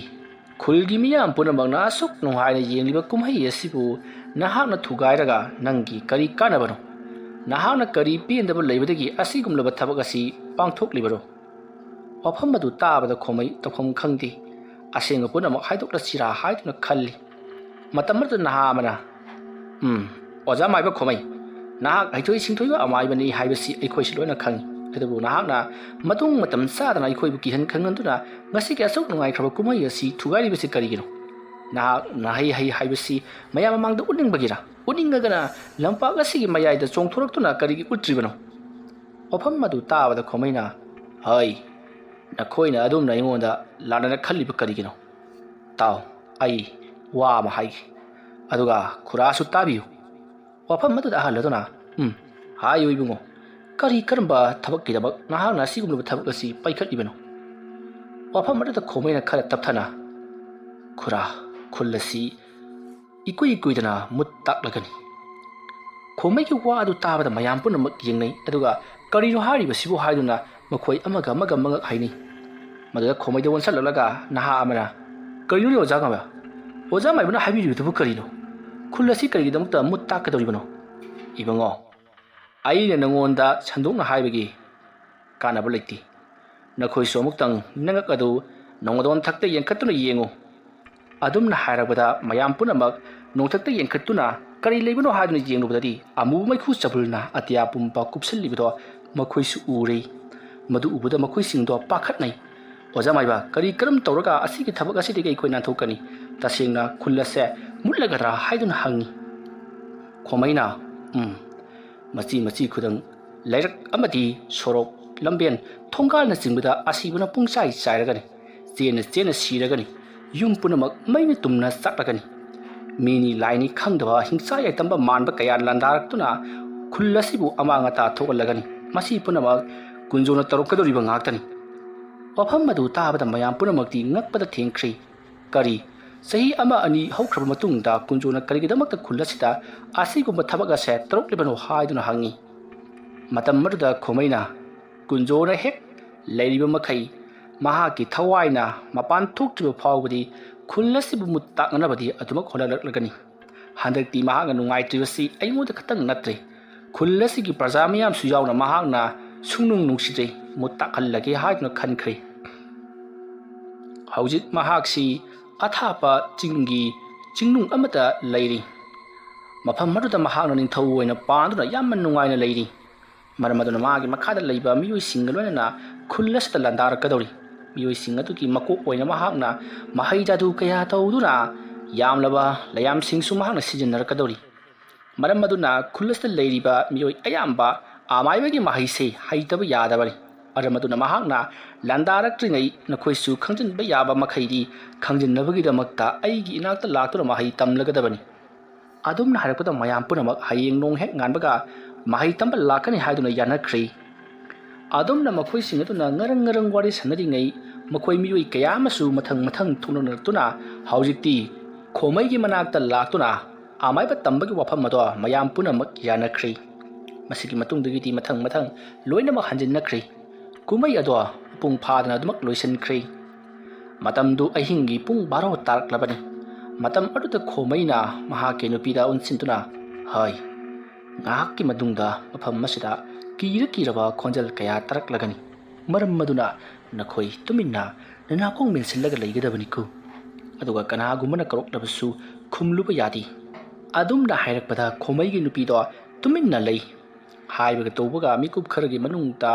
ꯈꯨꯜꯒꯤ ꯃꯤꯌꯥꯝ ꯄꯨꯝꯅꯃꯛꯅ ꯑꯁꯨꯛ ꯅꯨꯡꯉꯥꯏꯅ ꯌꯦꯡꯂꯤꯕ ꯀꯨꯝꯍꯩ ꯑꯁꯤꯕꯨ ꯅꯍꯥꯛꯅ ꯊꯨꯒꯥꯏꯔꯒ ꯅꯪꯒꯤ ꯀꯔꯤ ꯀꯥꯟꯅꯕꯅꯣ? ꯅꯍꯥꯛꯅ ꯀꯔꯤ ꯄꯦꯟꯗꯕ ꯂꯩꯕꯗꯒꯤ ꯑꯁꯤꯒꯨꯝꯂꯕ ꯊꯕꯛ ꯑꯁꯤ ꯄꯥꯡꯊꯣꯛꯂꯤꯕꯅꯣ?" ꯋꯥꯐꯝ ꯑꯗꯨ ꯇꯥꯕꯗ ꯈꯣꯃꯩ ꯇꯧꯐꯝ ꯈꯪꯗꯦ꯫ ꯑꯁꯦꯡꯕ ꯄꯨꯝꯅꯃꯛ ꯍꯥꯏꯗꯣꯛꯂꯁꯤꯔꯥ ꯍꯥꯏꯗꯨꯅ ꯈꯜꯂꯤ꯫ ꯃꯇꯝ ꯑꯗꯨꯗ ꯅꯍꯥ ꯑꯃꯅ, "ꯎꯝ, ꯑꯣꯖꯥ ꯃꯥꯏꯕ ꯈꯣꯃꯩ, ꯅꯍꯥꯛ ꯍꯩꯊꯣꯏ ꯁꯤꯡꯊꯣꯏꯕ ꯑꯃꯥꯏꯕꯅꯤ ꯍꯥꯏꯕꯁꯤ ꯑꯩꯈꯣꯏꯁꯨ ꯂꯣꯏꯅ ꯈꯪꯏ꯫ ꯑꯗꯨꯕꯨ ꯅꯍꯥꯛꯅ ꯃꯇꯨꯡ ꯃꯇꯝ ꯆꯥꯗꯅ ꯑꯩꯈꯣꯏꯕꯨ ꯀꯤꯍꯟ ꯈꯪꯍꯟꯗꯨꯅ ꯉꯁꯤꯒꯤ ꯑꯁꯨꯛ ꯅꯨꯡꯉꯥꯏꯈ꯭ꯔꯕ ꯀꯨꯝꯍꯩ ꯑꯁꯤ ꯊꯨꯒꯥꯏꯔꯤꯕꯁꯤ ꯀꯔꯤꯒꯤꯅꯣ? ꯅꯍꯥꯛ ꯅꯍꯩ ꯍꯩ ꯍꯥꯏꯕꯁꯤ ꯃꯌꯥꯝ ꯃꯃꯥꯡꯗ ꯎꯠꯅꯤꯡꯕꯒꯤꯔꯥ? ꯎꯠꯅꯤꯡꯉꯒꯅ ꯂꯝꯄꯥꯛ ꯑꯁꯤꯒꯤ ꯃꯌꯥꯏꯗ ꯆꯣꯡꯊꯣꯔꯛꯇꯨꯅ ꯀꯔꯤꯒꯤ ꯎꯠꯇ꯭ꯔꯤꯕꯅꯣ?" ꯋꯥꯐꯝ ꯑꯗꯨ ꯇꯥꯕꯗ ꯈꯣꯃꯩꯅ, "ꯍꯩ, ꯅꯈꯣꯏꯅ ꯑꯗꯨꯝꯅ ꯑꯩꯉꯣꯟꯗ ꯂꯥꯟꯅ ꯈꯜꯂꯤꯕ ꯀꯔꯤꯒꯤꯅꯣ? ꯇꯥꯎ, ꯑꯩ ꯋꯥ ꯑꯃ ꯍꯥꯏꯒꯦ, ꯑꯗꯨꯒ ꯈꯨꯔꯥꯁꯨ ꯇꯥꯕꯤꯌꯨ꯫" ꯋꯥꯐꯝ ꯑꯗꯨꯗ ꯑꯍꯜ ꯑꯗꯨꯅ, "ꯎꯝ, ꯍꯥꯏꯌꯨ ꯏꯕꯨꯡꯉꯣ, ꯀꯔꯤ ꯀꯔꯝꯕ ꯊꯕꯛꯀꯤꯗꯃꯛ ꯅꯍꯥꯛꯅ ꯑꯁꯤꯒꯨꯝꯂꯕ ꯊꯕꯛ ꯑꯁꯤ ꯄꯥꯏꯈꯠꯂꯤꯕꯅꯣ?" ꯋꯥꯐꯝ ꯑꯗꯨꯗ ꯈꯣꯃꯩꯅ ꯈꯔ ꯇꯞꯊꯅ, "ꯈꯨꯔꯥ, ꯈꯨꯜ ꯑꯁꯤ ꯏꯀꯨꯏ ꯀꯨꯏꯗꯅ ꯃꯨꯠ ꯇꯥꯛꯂꯒꯅꯤ꯫" ꯈꯣꯃꯩꯒꯤ ꯋꯥ ꯑꯗꯨ ꯇꯥꯕꯗ ꯃꯌꯥꯝ ꯄꯨꯝꯅꯃꯛ ꯌꯦꯡꯅꯩ, ꯑꯗꯨꯒ "ꯀꯔꯤꯅꯣ ꯍꯥꯏꯔꯤꯕꯁꯤꯕꯨ?" ꯍꯥꯏꯗꯨꯅ ꯃꯈꯣꯏ ꯑꯃꯒ ꯑꯃꯒ ꯃꯉꯛ ꯍꯥꯏꯅꯩ꯫ ꯃꯗꯨꯗ ꯈꯣꯃꯩꯗ ꯑꯣꯟꯁꯤꯜꯂꯛꯂꯒ ꯅꯍꯥ ꯑꯃꯅ, "ꯀꯔꯤꯅꯣꯅꯦ ꯑꯣꯖꯥ ꯃꯥꯏꯕ? ꯑꯣꯖꯥ ꯃꯥꯏꯕꯅ ꯍꯥꯏꯕꯤꯔꯤꯕꯗꯨꯕꯨ ꯀꯔꯤꯅꯣ? ꯈꯨꯜ ꯑꯁꯤ ꯀꯔꯤꯒꯤꯗꯃꯛꯇ ꯃꯨꯠ ꯇꯥꯛꯀꯗꯧꯔꯤꯕꯅꯣ?" "ꯏꯕꯨꯡꯉꯣ, ꯑꯩꯅ ꯅꯉꯣꯟꯗ ꯁꯟꯗꯣꯛꯅ ꯍꯥꯏꯕꯒꯤ ꯀꯥꯟꯅꯕ ꯂꯩꯇꯦ꯫ ꯅꯈꯣꯏꯁꯨ ꯑꯃꯨꯛꯇꯪ ꯅꯉꯛ ꯑꯗꯨ ꯅꯣꯡꯃꯗꯣꯟ ꯊꯛꯇ ꯌꯦꯡꯈꯠꯇꯨꯅ ꯌꯦꯡꯉꯨ꯫" ꯑꯗꯨꯝꯅ ꯍꯥꯏꯔꯛꯄꯗ ꯃꯌꯥꯝ ꯄꯨꯝꯅꯃꯛ ꯅꯣꯡꯊꯛꯇ ꯌꯦꯡꯈꯠꯇꯨꯅ ꯀꯔꯤ ꯂꯩꯕꯅꯣ ꯍꯥꯏꯗꯨꯅ ꯌꯦꯡꯂꯨꯕꯗꯗꯤ ꯑꯃꯨꯕ ꯃꯩꯈꯨ ꯆꯕꯨꯜꯅ ꯑꯇꯤꯌꯥ ꯄꯨꯝꯕ ꯀꯨꯞꯁꯤꯜꯂꯤꯕꯗꯣ ꯃꯈꯣꯏꯁꯨ ꯎꯔꯦ꯫ ꯃꯗꯨ ꯎꯕꯗ ꯃꯈꯣꯏꯁꯤꯡꯗꯣ ꯄꯥꯈꯠꯅꯩ꯫ "ꯑꯣꯖꯥ ꯃꯥꯏꯕ, ꯀꯔꯤ ꯀꯔꯝ ꯇꯧꯔꯒ ꯑꯁꯤꯒꯤ ꯊꯕꯛ ꯑꯁꯤꯗꯒꯤ ꯑꯩꯈꯣꯏ ꯅꯥꯟꯊꯣꯛꯀꯅꯤ? ꯇꯁꯦꯡꯅ ꯈꯨꯜ ꯑꯁꯦ ꯃꯨꯠꯂꯒꯗ꯭ꯔꯥ?" ꯍꯥꯏꯗꯨꯅ ꯍꯪꯉꯤ꯫ ꯈꯣꯃꯩꯅ, "ꯎꯝ, ꯃꯆꯤ ꯃꯆꯤ ꯈꯨꯗꯪ ꯂꯩꯔꯛ ꯑꯃꯗꯤ ꯁꯣꯔꯣꯛ, ꯂꯝꯕꯦꯟ, ꯊꯣꯡꯒꯥꯜꯅꯆꯤꯡꯕꯗ ꯑꯁꯤꯕꯅ ꯄꯨꯡꯆꯥꯏ ꯆꯥꯏꯔꯒꯅꯤ꯫ ꯆꯦꯟꯅ ꯆꯦꯟꯅ ꯁꯤꯔꯒꯅꯤ꯫ ꯌꯨꯝ ꯄꯨꯝꯅꯃꯛ ꯃꯩꯅ ꯇꯨꯝꯅ ꯆꯥꯛꯂꯒꯅꯤ꯫ ꯃꯤꯅꯤ ꯂꯥꯏꯅꯤ ꯈꯪꯗꯕ ꯍꯤꯡꯆꯥ ꯌꯥꯏꯇꯝꯕ ꯃꯥꯟꯕ ꯀꯌꯥ ꯂꯥꯟꯗꯥꯔꯛꯇꯨꯅ ꯈꯨꯜ ꯑꯁꯤꯕꯨ ꯑꯃꯥꯡ ꯑꯇꯥ ꯊꯣꯛꯍꯜꯂꯒꯅꯤ꯫ ꯃꯁꯤ ꯄꯨꯝꯅꯃꯛ ꯀꯨꯟꯖꯣꯅ ꯇꯧꯔꯛꯀꯗꯧꯔꯤꯕ ꯉꯥꯛꯇꯅꯤ꯫ ꯋꯥꯐꯝ ꯑꯗꯨ ꯇꯥꯕꯗ ꯃꯌꯥꯝ ꯄꯨꯝꯅꯃꯛꯇꯤ ꯉꯛꯄꯗ ꯊꯦꯡꯈ꯭ꯔꯦ꯫ ꯀꯔꯤ? ꯆꯍꯤ ꯑꯃ ꯑꯅꯤ ꯍꯧꯈ꯭ꯔꯕ ꯃꯇꯨꯡꯗ ꯀꯨꯟꯖꯣꯅ ꯀꯔꯤꯒꯤꯗꯃꯛꯇ ꯈꯨꯜ ꯑꯁꯤꯗ ꯑꯁꯤꯒꯨꯝꯕ ꯊꯕꯛ ꯑꯁꯦ ꯇꯧꯔꯛꯂꯤꯕꯅꯣ ꯍꯥꯏꯗꯨꯅ ꯍꯪꯉꯤ꯫ ꯃꯇꯝ ꯑꯗꯨꯗ ꯈꯣꯃꯩꯅ, "ꯀꯨꯟꯖꯣꯅ ꯍꯦꯛ ꯂꯩꯔꯤꯕ ꯃꯈꯩ ꯃꯍꯥꯛꯀꯤ ꯊꯋꯥꯏꯅ ꯃꯄꯥꯟ ꯊꯣꯛꯇ꯭ꯔꯤꯕ ꯐꯥꯎꯕꯗꯤ ꯈꯨꯜ ꯑꯁꯤꯕꯨ ꯃꯨꯠ ꯇꯥꯛꯅꯅꯕꯗꯤ ꯑꯗꯨꯃꯛ ꯍꯣꯠꯅꯔꯛꯂꯒꯅꯤ꯫ ꯍꯟꯗꯛꯇꯤ ꯃꯍꯥꯛꯅ ꯅꯨꯡꯉꯥꯏꯇ꯭ꯔꯤꯕꯁꯤ ꯑꯩꯉꯣꯟꯗ ꯈꯛꯇꯪ ꯅꯠꯇ꯭ꯔꯦ, ꯈꯨꯜ ꯑꯁꯤꯒꯤ ꯄ꯭ꯔꯖꯥ ꯃꯤꯌꯥꯝꯁꯨ ꯌꯥꯎꯅ ꯃꯍꯥꯛꯅ ꯁꯨꯡꯅꯨꯡ ꯅꯨꯡꯁꯤꯗ꯭ꯔꯦ, ꯃꯨꯠ ꯇꯥꯛꯍꯜꯂꯒꯦ ꯍꯥꯏꯗꯨꯅ ꯈꯟꯈ꯭ꯔꯦ꯫ ꯍꯧꯖꯤꯛ ꯃꯍꯥꯛꯁꯤ ꯑꯊꯥꯞꯄ ꯆꯤꯡꯒꯤ ꯆꯤꯡꯅꯨꯡ ꯑꯃꯗ ꯂꯩꯔꯤ꯫ ꯃꯐꯝ ꯑꯗꯨꯗ ꯃꯍꯥꯛꯅ ꯅꯤꯡꯊꯧ ꯑꯣꯏꯅ ꯄꯥꯟꯗꯨꯅ ꯌꯥꯝꯅ ꯅꯨꯡꯉꯥꯏꯅ ꯂꯩꯔꯤ꯫ ꯃꯔꯝ ꯑꯗꯨꯅ ꯃꯥꯒꯤ ꯃꯈꯥꯗ ꯂꯩꯕ ꯃꯤꯑꯣꯏꯁꯤꯡꯒ ꯂꯣꯏꯅꯅ ꯈꯨꯜ ꯑꯁꯤꯗ ꯂꯥꯟꯗꯥꯔꯛꯀꯗꯧꯔꯤ꯫ ꯃꯤꯑꯣꯏꯁꯤꯡ ꯑꯗꯨꯒꯤ ꯃꯀꯣꯛ ꯑꯣꯏꯅ ꯃꯍꯥꯛꯅ ꯃꯍꯩ ꯖꯥꯗꯨ ꯀꯌꯥ ꯇꯧꯗꯨꯅ ꯌꯥꯝꯂꯕ ꯂꯩꯌꯥꯝꯁꯤꯡꯁꯨ ꯃꯍꯥꯛꯅ ꯁꯤꯖꯤꯟꯅꯔꯛꯀꯗꯧꯔꯤ꯫ ꯃꯔꯝ ꯑꯗꯨꯅ ꯈꯨꯜ ꯑꯁꯤꯗ ꯂꯩꯔꯤꯕ ꯃꯤꯑꯣꯏ ꯑꯌꯥꯝꯕ ꯑꯃꯥꯏꯕꯒꯤ ꯃꯍꯩꯁꯦ ꯍꯩꯇꯕ ꯌꯥꯗꯕꯅꯤ꯫ ꯃꯔꯝ ꯑꯗꯨꯅ ꯃꯍꯥꯛꯅ ꯂꯥꯟꯗꯥꯔꯛꯇ꯭ꯔꯤꯉꯩ ꯅꯈꯣꯏꯁꯨ ꯈꯪꯖꯤꯟꯕ ꯌꯥꯕ ꯃꯈꯩꯗꯤ ꯈꯪꯖꯤꯟꯅꯕꯒꯤꯗꯃꯛꯇ ꯑꯩꯒꯤ ꯏꯅꯥꯛꯇ ꯂꯥꯛꯇꯨꯅ ꯃꯍꯩ ꯇꯝꯂꯒꯗꯕꯅꯤ꯫ ꯑꯗꯨꯝꯅ ꯍꯥꯏꯔꯛꯄꯗ ꯃꯌꯥꯝ ꯄꯨꯝꯅꯃꯛ ꯍꯌꯦꯡ ꯅꯣꯡ ꯍꯦꯛ ꯉꯥꯟꯕꯒ ꯃꯍꯩ ꯇꯝꯕ ꯂꯥꯛꯀꯅꯤ ꯍꯥꯏꯗꯨꯅ ꯌꯥꯅꯈ꯭ꯔꯦ꯫ ꯑꯗꯨꯝꯅ ꯃꯈꯣꯏꯁꯤꯡ ꯑꯗꯨꯅ ꯉꯔꯪ ꯉꯔꯪ ꯋꯥꯔꯤ ꯁꯥꯟꯅꯔꯤꯉꯩ ꯃꯈꯣꯏ ꯃꯤꯑꯣꯏ ꯀꯌꯥ ꯑꯃꯁꯨ ꯃꯊꯪ ꯃꯊꯪ ꯊꯣꯛꯅꯔꯛꯇꯨꯅ ꯍꯧꯖꯤꯛꯇꯤ ꯈꯣꯃꯩꯒꯤ ꯃꯅꯥꯛꯇ ꯂꯥꯛꯇꯨꯅ ꯑꯃꯥꯏꯕ ꯇꯝꯕꯒꯤ ꯋꯥꯐꯝ ꯑꯗꯣ ꯃꯌꯥꯝ ꯄꯨꯝꯅꯃꯛ ꯌꯥꯅꯈ꯭ꯔꯦ꯫ ꯃꯁꯤꯒꯤ ꯃꯇꯨꯡꯗꯒꯤꯗꯤ ꯃꯊꯪ ꯃꯊꯪ ꯂꯣꯏꯅꯃꯛ ꯍꯟꯖꯤꯟꯅꯈ꯭ꯔꯦ꯫ ꯀꯨꯝꯍꯩ ꯑꯗꯣ ꯃꯄꯨꯡ ꯐꯥꯗꯅ ꯑꯗꯨꯃꯛ ꯂꯣꯏꯁꯤꯟꯈ꯭ꯔꯦ꯫ ꯃꯇꯝꯗꯨ ꯑꯍꯤꯡꯒꯤ ꯄꯨꯡ ꯕꯥꯔꯣ ꯇꯥꯔꯛꯂꯕꯅꯤ꯫ ꯃꯇꯝ ꯑꯗꯨꯗ ꯈꯣꯃꯩꯅ ꯃꯍꯥꯛꯀꯤ ꯅꯨꯄꯤꯗ ꯑꯣꯟꯁꯤꯟꯗꯨꯅ ꯍꯥꯏ, "ꯉꯥꯏꯍꯥꯛꯀꯤ ꯃꯇꯨꯡꯗ ꯃꯐꯝ ꯑꯁꯤꯗ ꯀꯤꯔ ꯀꯤꯔꯕ ꯈꯣꯟꯖꯦꯜ ꯀꯌꯥ ꯇꯥꯔꯛꯂꯒꯅꯤ꯫ ꯃꯔꯝ ꯑꯗꯨꯅ ꯅꯈꯣꯏ ꯇꯨꯃꯤꯟꯅ ꯅꯅꯥꯀꯣꯡ ꯃꯦꯟꯁꯤꯜꯂꯒ ꯂꯩꯒꯗꯕꯅꯤꯀꯣ꯫ ꯑꯗꯨꯒ ꯀꯅꯥꯒꯨꯝꯕꯅ ꯀꯧꯔꯛꯂꯕꯁꯨ ꯈꯨꯝꯂꯨꯕ ꯌꯥꯗꯦ꯫" ꯑꯗꯨꯝꯅ ꯍꯥꯏꯔꯛꯄꯗ ꯈꯣꯃꯩꯒꯤ ꯅꯨꯄꯤꯗꯣ ꯇꯨꯃꯤꯟꯅ ꯂꯩ꯫ ꯍꯥꯏꯕꯒ ꯇꯧꯕꯒ ꯃꯤꯀꯨꯞ ꯈꯔꯒꯤ ꯃꯅꯨꯡꯗ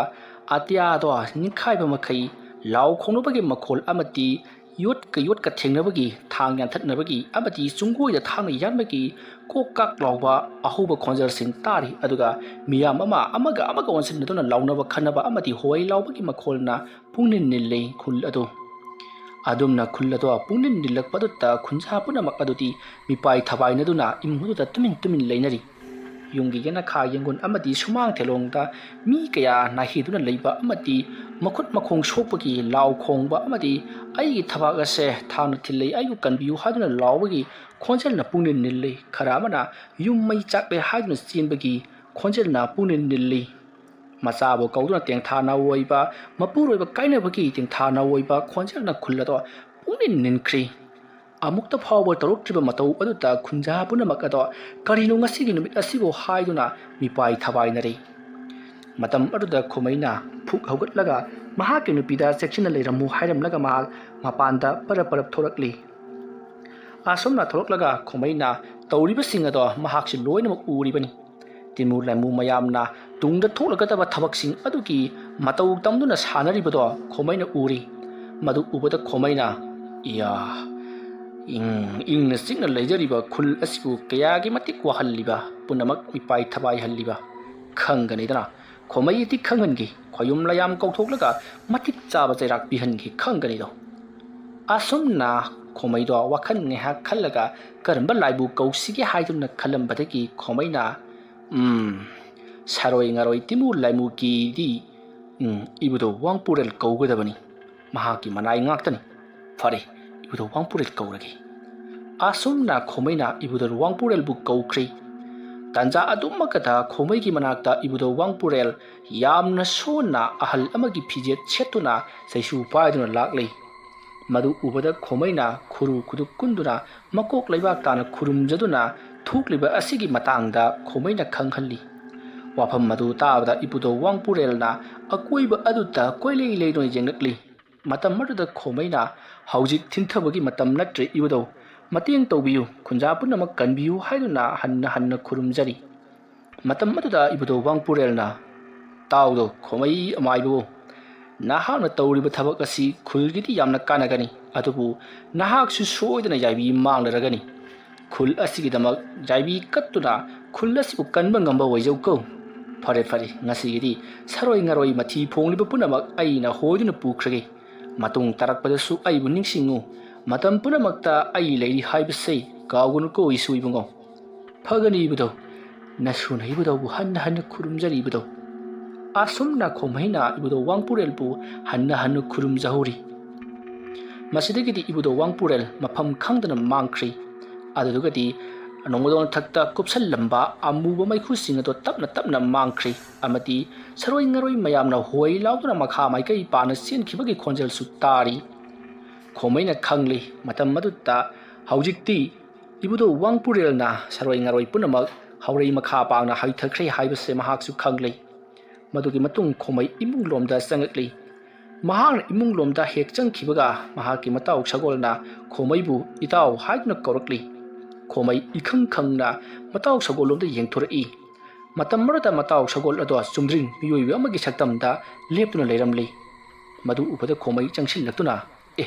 ꯑꯇꯤꯌꯥꯗꯣ ꯅꯤꯡꯈꯥꯏꯕ ꯃꯈꯩ ꯂꯥꯎ ꯈꯣꯡꯂꯨꯕꯒꯤ ꯃꯈꯣꯜ ꯑꯃꯗꯤ ꯌꯣꯠꯀ ꯌꯣꯠꯀ ꯊꯦꯡꯅꯕꯒꯤ, ꯊꯥꯡ ꯌꯥꯟꯊꯠꯅꯕꯒꯤ ꯑꯃꯗꯤ ꯆꯨꯡꯒꯣꯏꯗ ꯊꯥꯡꯅ ꯌꯥꯟꯕꯒꯤ ꯀꯣꯛ ꯀꯥꯛ ꯂꯥꯎꯕ ꯑꯍꯧꯕ ꯈꯣꯟꯖꯦꯜꯁꯤꯡ ꯇꯥꯔꯤ꯫ ꯑꯗꯨꯒ ꯃꯤꯌꯥꯝ ꯑꯃ ꯑꯃꯒ ꯑꯃꯒ ꯑꯣꯟꯁꯤꯟꯅꯗꯨꯅ ꯂꯥꯎꯅꯕ ꯈꯟꯅꯕ ꯑꯃꯗꯤ ꯍꯣꯏ ꯂꯥꯎꯕꯒꯤ ꯃꯈꯣꯜꯅ ꯄꯨꯡꯅꯤꯜ ꯅꯤꯜꯂꯤ ꯈꯨꯜ ꯑꯗꯨ꯫ ꯑꯗꯨꯝꯅ ꯈꯨꯜ ꯑꯗꯣ ꯄꯨꯡꯅꯤꯜ ꯅꯤꯜꯂꯛꯄꯗꯨꯗ ꯈꯨꯟꯖꯥ ꯄꯨꯝꯅꯃꯛ ꯑꯗꯨꯗꯤ ꯃꯤꯄꯥꯏ ꯊꯕꯥꯏꯅꯗꯨꯅ ꯏꯃꯨꯡꯗꯨꯗ ꯇꯨꯃꯤꯟ ꯇꯨꯃꯤꯟ ꯂꯩꯅꯔꯤ꯫ ꯌꯨꯝꯒꯤ ꯌꯦꯅꯈꯥ ꯌꯦꯡꯒꯣꯟ ꯑꯃꯗꯤ ꯁꯨꯃꯥꯡ ꯊꯦꯂꯣꯡꯗ ꯃꯤ ꯀꯌꯥ ꯅꯥꯍꯦꯗꯨꯅ ꯂꯩꯕ ꯑꯃꯗꯤ ꯃꯈꯨꯠ ꯃꯈꯣꯡ ꯁꯣꯛꯄꯒꯤ ꯂꯥꯎ ꯈꯣꯡꯕ ꯑꯃꯗꯤ "ꯑꯩꯒꯤ ꯊꯕꯥꯛ ꯑꯁꯦ ꯊꯥꯡꯅ ꯊꯤꯜꯂꯤ, ꯑꯩꯕꯨ ꯀꯟꯕꯤꯌꯨ" ꯍꯥꯏꯗꯨꯅ ꯂꯥꯎꯕꯒꯤ ꯈꯣꯟꯖꯦꯜꯅ ꯄꯨꯡꯅꯤꯜ ꯅꯤꯜꯂꯤ꯫ ꯈꯔ ꯑꯃꯅ "ꯌꯨꯝ ꯃꯩ ꯆꯥꯛꯂꯦ" ꯍꯥꯏꯗꯨꯅ ꯆꯦꯟꯕꯒꯤ ꯈꯣꯟꯖꯦꯜꯅ ꯄꯨꯡꯅꯤꯜ ꯅꯤꯜꯂꯤ꯫ ꯃꯆꯥꯕꯨ ꯀꯧꯗꯨꯅ ꯇꯦꯡꯊꯥ ꯅꯥꯑꯣꯏꯕ, ꯃꯄꯨꯔꯣꯏꯕ ꯀꯥꯏꯅꯕꯒꯤ ꯇꯦꯡꯊꯥ ꯅꯥꯑꯣꯏꯕ ꯈꯣꯟꯖꯦꯜꯅ ꯈꯨꯜ ꯑꯗꯣ ꯄꯨꯡꯅꯤꯜ ꯅꯤꯟꯈ꯭ꯔꯤ꯫ ꯑꯃꯨꯛꯇ ꯐꯥꯎꯕ ꯇꯧꯔꯛꯇ꯭ꯔꯤꯕ ꯃꯇꯧ ꯑꯗꯨꯗ ꯈꯨꯟꯖꯥ ꯄꯨꯝꯅꯃꯛ ꯑꯗꯣ "ꯀꯔꯤꯅꯣ ꯉꯁꯤꯒꯤ ꯅꯨꯃꯤꯠ ꯑꯁꯤꯕꯨ?" ꯍꯥꯏꯗꯨꯅ ꯃꯤꯄꯥꯏ ꯊꯕꯥꯏꯅꯔꯤ꯫ ꯃꯇꯝ ꯑꯗꯨꯗ ꯈꯣꯃꯩꯅ ꯐꯨꯛ ꯍꯧꯒꯠꯂꯒ ꯃꯍꯥꯛꯀꯤ ꯅꯨꯄꯤꯗ "ꯆꯦꯛꯁꯤꯟꯅ ꯂꯩꯔꯝꯃꯨ" ꯍꯥꯏꯔꯝꯂꯒ ꯃꯍꯥꯛ ꯃꯄꯥꯟꯗ ꯄꯔꯞ ꯄꯔꯞ ꯊꯣꯔꯛꯂꯤ꯫ ꯑꯁꯨꯝꯅ ꯊꯣꯛꯂꯛꯂꯒ ꯈꯣꯃꯩꯅ ꯇꯧꯔꯤꯕꯁꯤꯡ ꯑꯗꯣ ꯃꯍꯥꯛꯁꯨ ꯂꯣꯏꯅꯃꯛ ꯎꯔꯤꯕꯅꯤ꯫ ꯇꯤꯃꯨ ꯂꯥꯏꯃꯨ ꯃꯌꯥꯝꯅ ꯇꯨꯡꯗ ꯊꯣꯛꯂꯒꯗꯕ ꯊꯕꯛꯁꯤꯡ ꯑꯗꯨꯒꯤ ꯃꯇꯧ ꯇꯝꯗꯨꯅ ꯁꯥꯟꯅꯔꯤꯕꯗꯣ ꯈꯣꯃꯩꯅ ꯎꯔꯤ꯫ ꯃꯗꯨ ꯎꯕꯗ ꯈꯣꯃꯩꯅ, "ꯏꯌꯥ, ꯏꯪ ꯏꯪꯅ ꯆꯤꯛꯅ ꯂꯩꯖꯔꯤꯕ ꯈꯨꯜ ꯑꯁꯤꯕꯨ ꯀꯌꯥꯒꯤ ꯃꯇꯤꯛ ꯋꯥꯍꯜꯂꯤꯕ, ꯄꯨꯝꯅꯃꯛ ꯃꯤꯄꯥꯏ ꯊꯕꯥꯏꯍꯜꯂꯤꯕ ꯈꯪꯒꯅꯤꯗꯅ꯫ ꯈꯣꯃꯩ ꯑꯗꯤ ꯈꯪꯍꯟꯒꯦ, ꯈꯣꯌꯨꯝ ꯂꯌꯥꯝ ꯀꯧꯊꯣꯛꯂꯒ ꯃꯇꯤꯛ ꯆꯥꯕ ꯆꯩꯔꯥꯛ ꯄꯤꯍꯟꯒꯦ ꯈꯪꯒꯅꯤꯗꯣ"꯫ ꯑꯁꯨꯝꯅ ꯈꯣꯃꯩꯗꯣ ꯋꯥꯈꯜ ꯉꯥꯏꯍꯥꯛ ꯈꯜꯂꯒ ꯀꯔꯝꯕ ꯂꯥꯏꯕꯨ ꯀꯧꯁꯤꯒꯦ ꯍꯥꯏꯗꯨꯅ ꯈꯜꯂꯝꯕꯗꯒꯤ ꯈꯣꯃꯩꯅ, "ꯎꯝ, ꯁꯥꯔꯣꯏ ꯉꯥꯔꯣꯏ ꯇꯤꯃꯨ ꯂꯥꯏꯃꯨꯒꯤꯗꯤ, ꯎꯝ, ꯏꯕꯨꯙꯧ ꯋꯥꯡꯄꯨꯔꯦꯜ ꯀꯧꯒꯗꯕꯅꯤ꯫ ꯃꯍꯥꯛꯀꯤ ꯃꯅꯥꯏ ꯉꯥꯛꯇꯅꯤ꯫ ꯐꯔꯦ, ꯏꯕꯨꯙꯧ ꯋꯥꯡꯄꯨꯔꯦꯜ ꯀꯧꯔꯒꯦ"꯫ ꯑꯁꯨꯝꯅ ꯈꯣꯃꯩꯅ ꯏꯕꯨꯙꯧ ꯋꯥꯡꯄꯨꯔꯦꯜꯕꯨ ꯀꯧꯈ꯭ꯔꯦ꯫ ꯇꯥꯟꯖꯥ ꯑꯗꯨꯃꯛꯀꯗ ꯈꯣꯃꯩꯒꯤ ꯃꯅꯥꯛꯇ ꯏꯕꯨꯙꯧ ꯋꯥꯡꯄꯨꯔꯦꯜ ꯌꯥꯝꯅ ꯁꯣꯟꯅ ꯑꯍꯜ ꯑꯃꯒꯤ ꯐꯤꯖꯦꯠ ꯁꯦꯠꯇꯨꯅ ꯆꯩꯁꯨ ꯄꯥꯏꯗꯨꯅ ꯂꯥꯛꯂꯤ꯫ ꯃꯗꯨ ꯎꯕꯗ ꯈꯣꯃꯩꯅ ꯈꯨꯔꯨ ꯈꯨꯗꯨꯛ ꯀꯨꯟꯗꯨꯅ ꯃꯀꯣꯛ ꯂꯩꯕꯥꯛ ꯇꯥꯅ ꯈꯨꯔꯨꯝꯖꯗꯨꯅ ꯊꯣꯛꯂꯤꯕ ꯑꯁꯤꯒꯤ ꯃꯇꯥꯡꯗ ꯈꯣꯃꯩꯅ ꯈꯪꯍꯜꯂꯤ꯫ ꯋꯥꯐꯝ ꯑꯗꯨ ꯇꯥꯕꯗ ꯏꯕꯨꯙꯧ ꯋꯥꯡꯄꯨꯔꯦꯜꯅ ꯑꯀꯣꯏꯕ ꯑꯗꯨꯗ ꯀꯣꯏꯂꯩ ꯂꯩꯗꯨꯅ ꯌꯦꯡꯂꯛꯂꯤ꯫ ꯃꯇꯝ ꯑꯗꯨꯗ ꯈꯣꯃꯩꯅ, "ꯍꯧꯖꯤꯛ ꯊꯤꯟꯊꯕꯒꯤ ꯃꯇꯝ ꯅꯠꯇ꯭ꯔꯦ ꯏꯕꯨꯙꯧ꯫ ꯃꯇꯦꯡ ꯇꯧꯕꯤꯌꯨ, ꯈꯨꯟꯖꯥ ꯄꯨꯝꯅꯃꯛ ꯀꯟꯕꯤꯌꯨ" ꯍꯥꯏꯗꯨꯅ ꯍꯟꯅ ꯍꯟꯅ ꯈꯨꯔꯨꯝꯖꯔꯤ꯫ ꯃꯇꯝ ꯑꯗꯨꯗ ꯏꯕꯨꯙꯧ ꯋꯥꯡꯄꯨꯔꯦꯜꯅ, "ꯇꯥꯎꯗꯣ ꯈꯣꯃꯩ ꯑꯃꯥꯏꯕꯕꯨ, "ꯅꯍꯥꯛꯅ ꯇꯧꯔꯤꯕ ꯊꯕꯛ ꯑꯁꯤ ꯈꯨꯜꯒꯤꯗꯤ ꯌꯥꯝꯅ ꯀꯥꯟꯅꯒꯅꯤ, ꯑꯗꯨꯕꯨ ꯅꯍꯥꯛꯁꯨ ꯁꯣꯏꯗꯅ ꯌꯥꯏꯕꯤ ꯃꯥꯡꯂꯔꯒꯅꯤ꯫ ꯈꯨꯜ ꯑꯁꯤꯒꯤꯗꯃꯛ ꯌꯥꯏꯕꯤ ꯀꯠꯇꯨꯅ ꯈꯨꯜ ꯑꯁꯤꯕꯨ ꯀꯟꯕ ꯉꯝꯕ ꯑꯣꯏꯖꯧꯀꯣ꯫ ꯐꯔꯦ, ꯐꯔꯦ, ꯉꯁꯤꯒꯤꯗꯤ ꯁꯔꯣꯏ ꯉꯔꯣꯏ ꯃꯊꯤ ꯐꯣꯡꯂꯤꯕ ꯄꯨꯝꯅꯃꯛ ꯑꯩꯅ ꯍꯣꯏꯗꯨꯅ ꯄꯨꯈ꯭ꯔꯒꯦ꯫ ꯃꯇꯨꯡ ꯇꯥꯔꯛꯄꯗꯁꯨ ꯑꯩꯕꯨ ꯅꯤꯡꯁꯤꯡꯉꯨ꯫ ꯃꯇꯝ ꯄꯨꯝꯅꯃꯛꯇ ꯑꯩ ꯂꯩꯔꯤ ꯍꯥꯏꯕꯁꯦ ꯀꯥꯎꯒꯅꯨꯀꯣ, ꯏꯁꯨ ꯏꯕꯨꯡꯉꯣ꯫" "ꯐꯒꯅꯤ ꯏꯕꯨꯙꯧ, ꯅꯁꯨꯅ ꯏꯕꯨꯙꯧꯕꯨ ꯍꯟꯅ ꯍꯟꯅ ꯈꯨꯔꯨꯝꯖꯔꯤ ꯏꯕꯨꯙꯧ꯫" ꯑꯁꯨꯝꯅ ꯈꯣꯃꯩꯅ ꯏꯕꯨꯙꯧ ꯋꯥꯡꯄꯨꯔꯦꯜꯕꯨ ꯍꯟꯅ ꯍꯟꯅ ꯈꯨꯔꯨꯝꯖꯍꯧꯔꯤ꯫ ꯃꯁꯤꯗꯒꯤꯗꯤ ꯏꯕꯨꯙꯧ ꯋꯥꯡꯄꯨꯔꯦꯜ ꯃꯐꯝ ꯈꯪꯗꯅ ꯃꯥꯡꯈ꯭ꯔꯤ꯫ ꯑꯗꯨꯗꯨꯒꯗꯤ ꯅꯣꯡꯃꯗꯣꯟ ꯊꯛꯇ ꯀꯨꯞꯁꯜꯂꯝꯕ ꯑꯃꯨꯕ ꯃꯩꯈꯨꯁꯤꯡ ꯑꯗꯣ ꯇꯞꯅ ꯇꯞꯅ ꯃꯥꯡꯈ꯭ꯔꯤ꯫ ꯑꯃꯗꯤ ꯁꯔꯣꯏ ꯉꯔꯣꯏ ꯃꯌꯥꯝꯅ ꯍꯣꯏ ꯂꯥꯎꯗꯨꯅ ꯃꯈꯥ ꯃꯥꯏꯀꯩ ꯄꯥꯅ ꯆꯦꯟꯈꯤꯕꯒꯤ ꯈꯣꯟꯖꯦꯜꯁꯨ ꯇꯥꯔꯤ꯫ ꯈꯣꯃꯩꯅ ꯈꯪꯂꯤ, ꯃꯇꯝ ꯑꯗꯨꯗ ꯍꯧꯖꯤꯛꯇꯤ ꯏꯕꯨꯙꯧ ꯋꯥꯡꯄꯨꯔꯦꯜꯅ ꯁꯔꯣꯏ ꯉꯔꯣꯏ ꯄꯨꯝꯅꯃꯛ ꯍꯧꯔꯩ ꯃꯈꯥ ꯄꯥꯡꯅ ꯍꯩꯊꯈ꯭ꯔꯦ ꯍꯥꯏꯕꯁꯦ ꯃꯍꯥꯛꯁꯨ ꯈꯪꯂꯤ꯫ ꯃꯗꯨꯒꯤ ꯃꯇꯨꯡ ꯈꯣꯃꯩ ꯏꯃꯨꯡꯂꯣꯝꯗ ꯆꯪꯉꯛꯂꯤ꯫ ꯃꯍꯥꯛꯅ ꯏꯃꯨꯡꯂꯣꯝꯗ ꯍꯦꯛ ꯆꯪꯈꯤꯕꯒ ꯃꯍꯥꯛꯀꯤ ꯃꯇꯥꯎ ꯁꯒꯣꯜꯅ ꯈꯣꯃꯩꯕꯨ "ꯏꯇꯥꯎ" ꯍꯥꯏꯗꯨꯅ ꯀꯧꯔꯛꯂꯤ꯫ ꯈꯣꯃꯩ ꯏꯈꯪ ꯈꯪꯅ ꯃꯇꯥꯎ ꯁꯒꯣꯜꯂꯣꯝꯗ ꯌꯦꯡꯊꯣꯔꯛꯏ꯫ ꯃꯇꯝ ꯑꯃꯗ ꯃꯇꯥꯎ ꯁꯒꯣꯜ ꯑꯗꯣ ꯆꯨꯝꯗ꯭ꯔꯤꯡ ꯃꯤꯑꯣꯏꯕ ꯑꯃꯒꯤ ꯁꯛꯇꯝꯗ ꯂꯦꯞꯇꯨꯅ ꯂꯩꯔꯝꯂꯤ꯫ ꯃꯗꯨ ꯎꯕꯗ ꯈꯣꯃꯩ ꯆꯪꯁꯤꯜꯂꯛꯇꯨꯅ, "ꯑꯦ,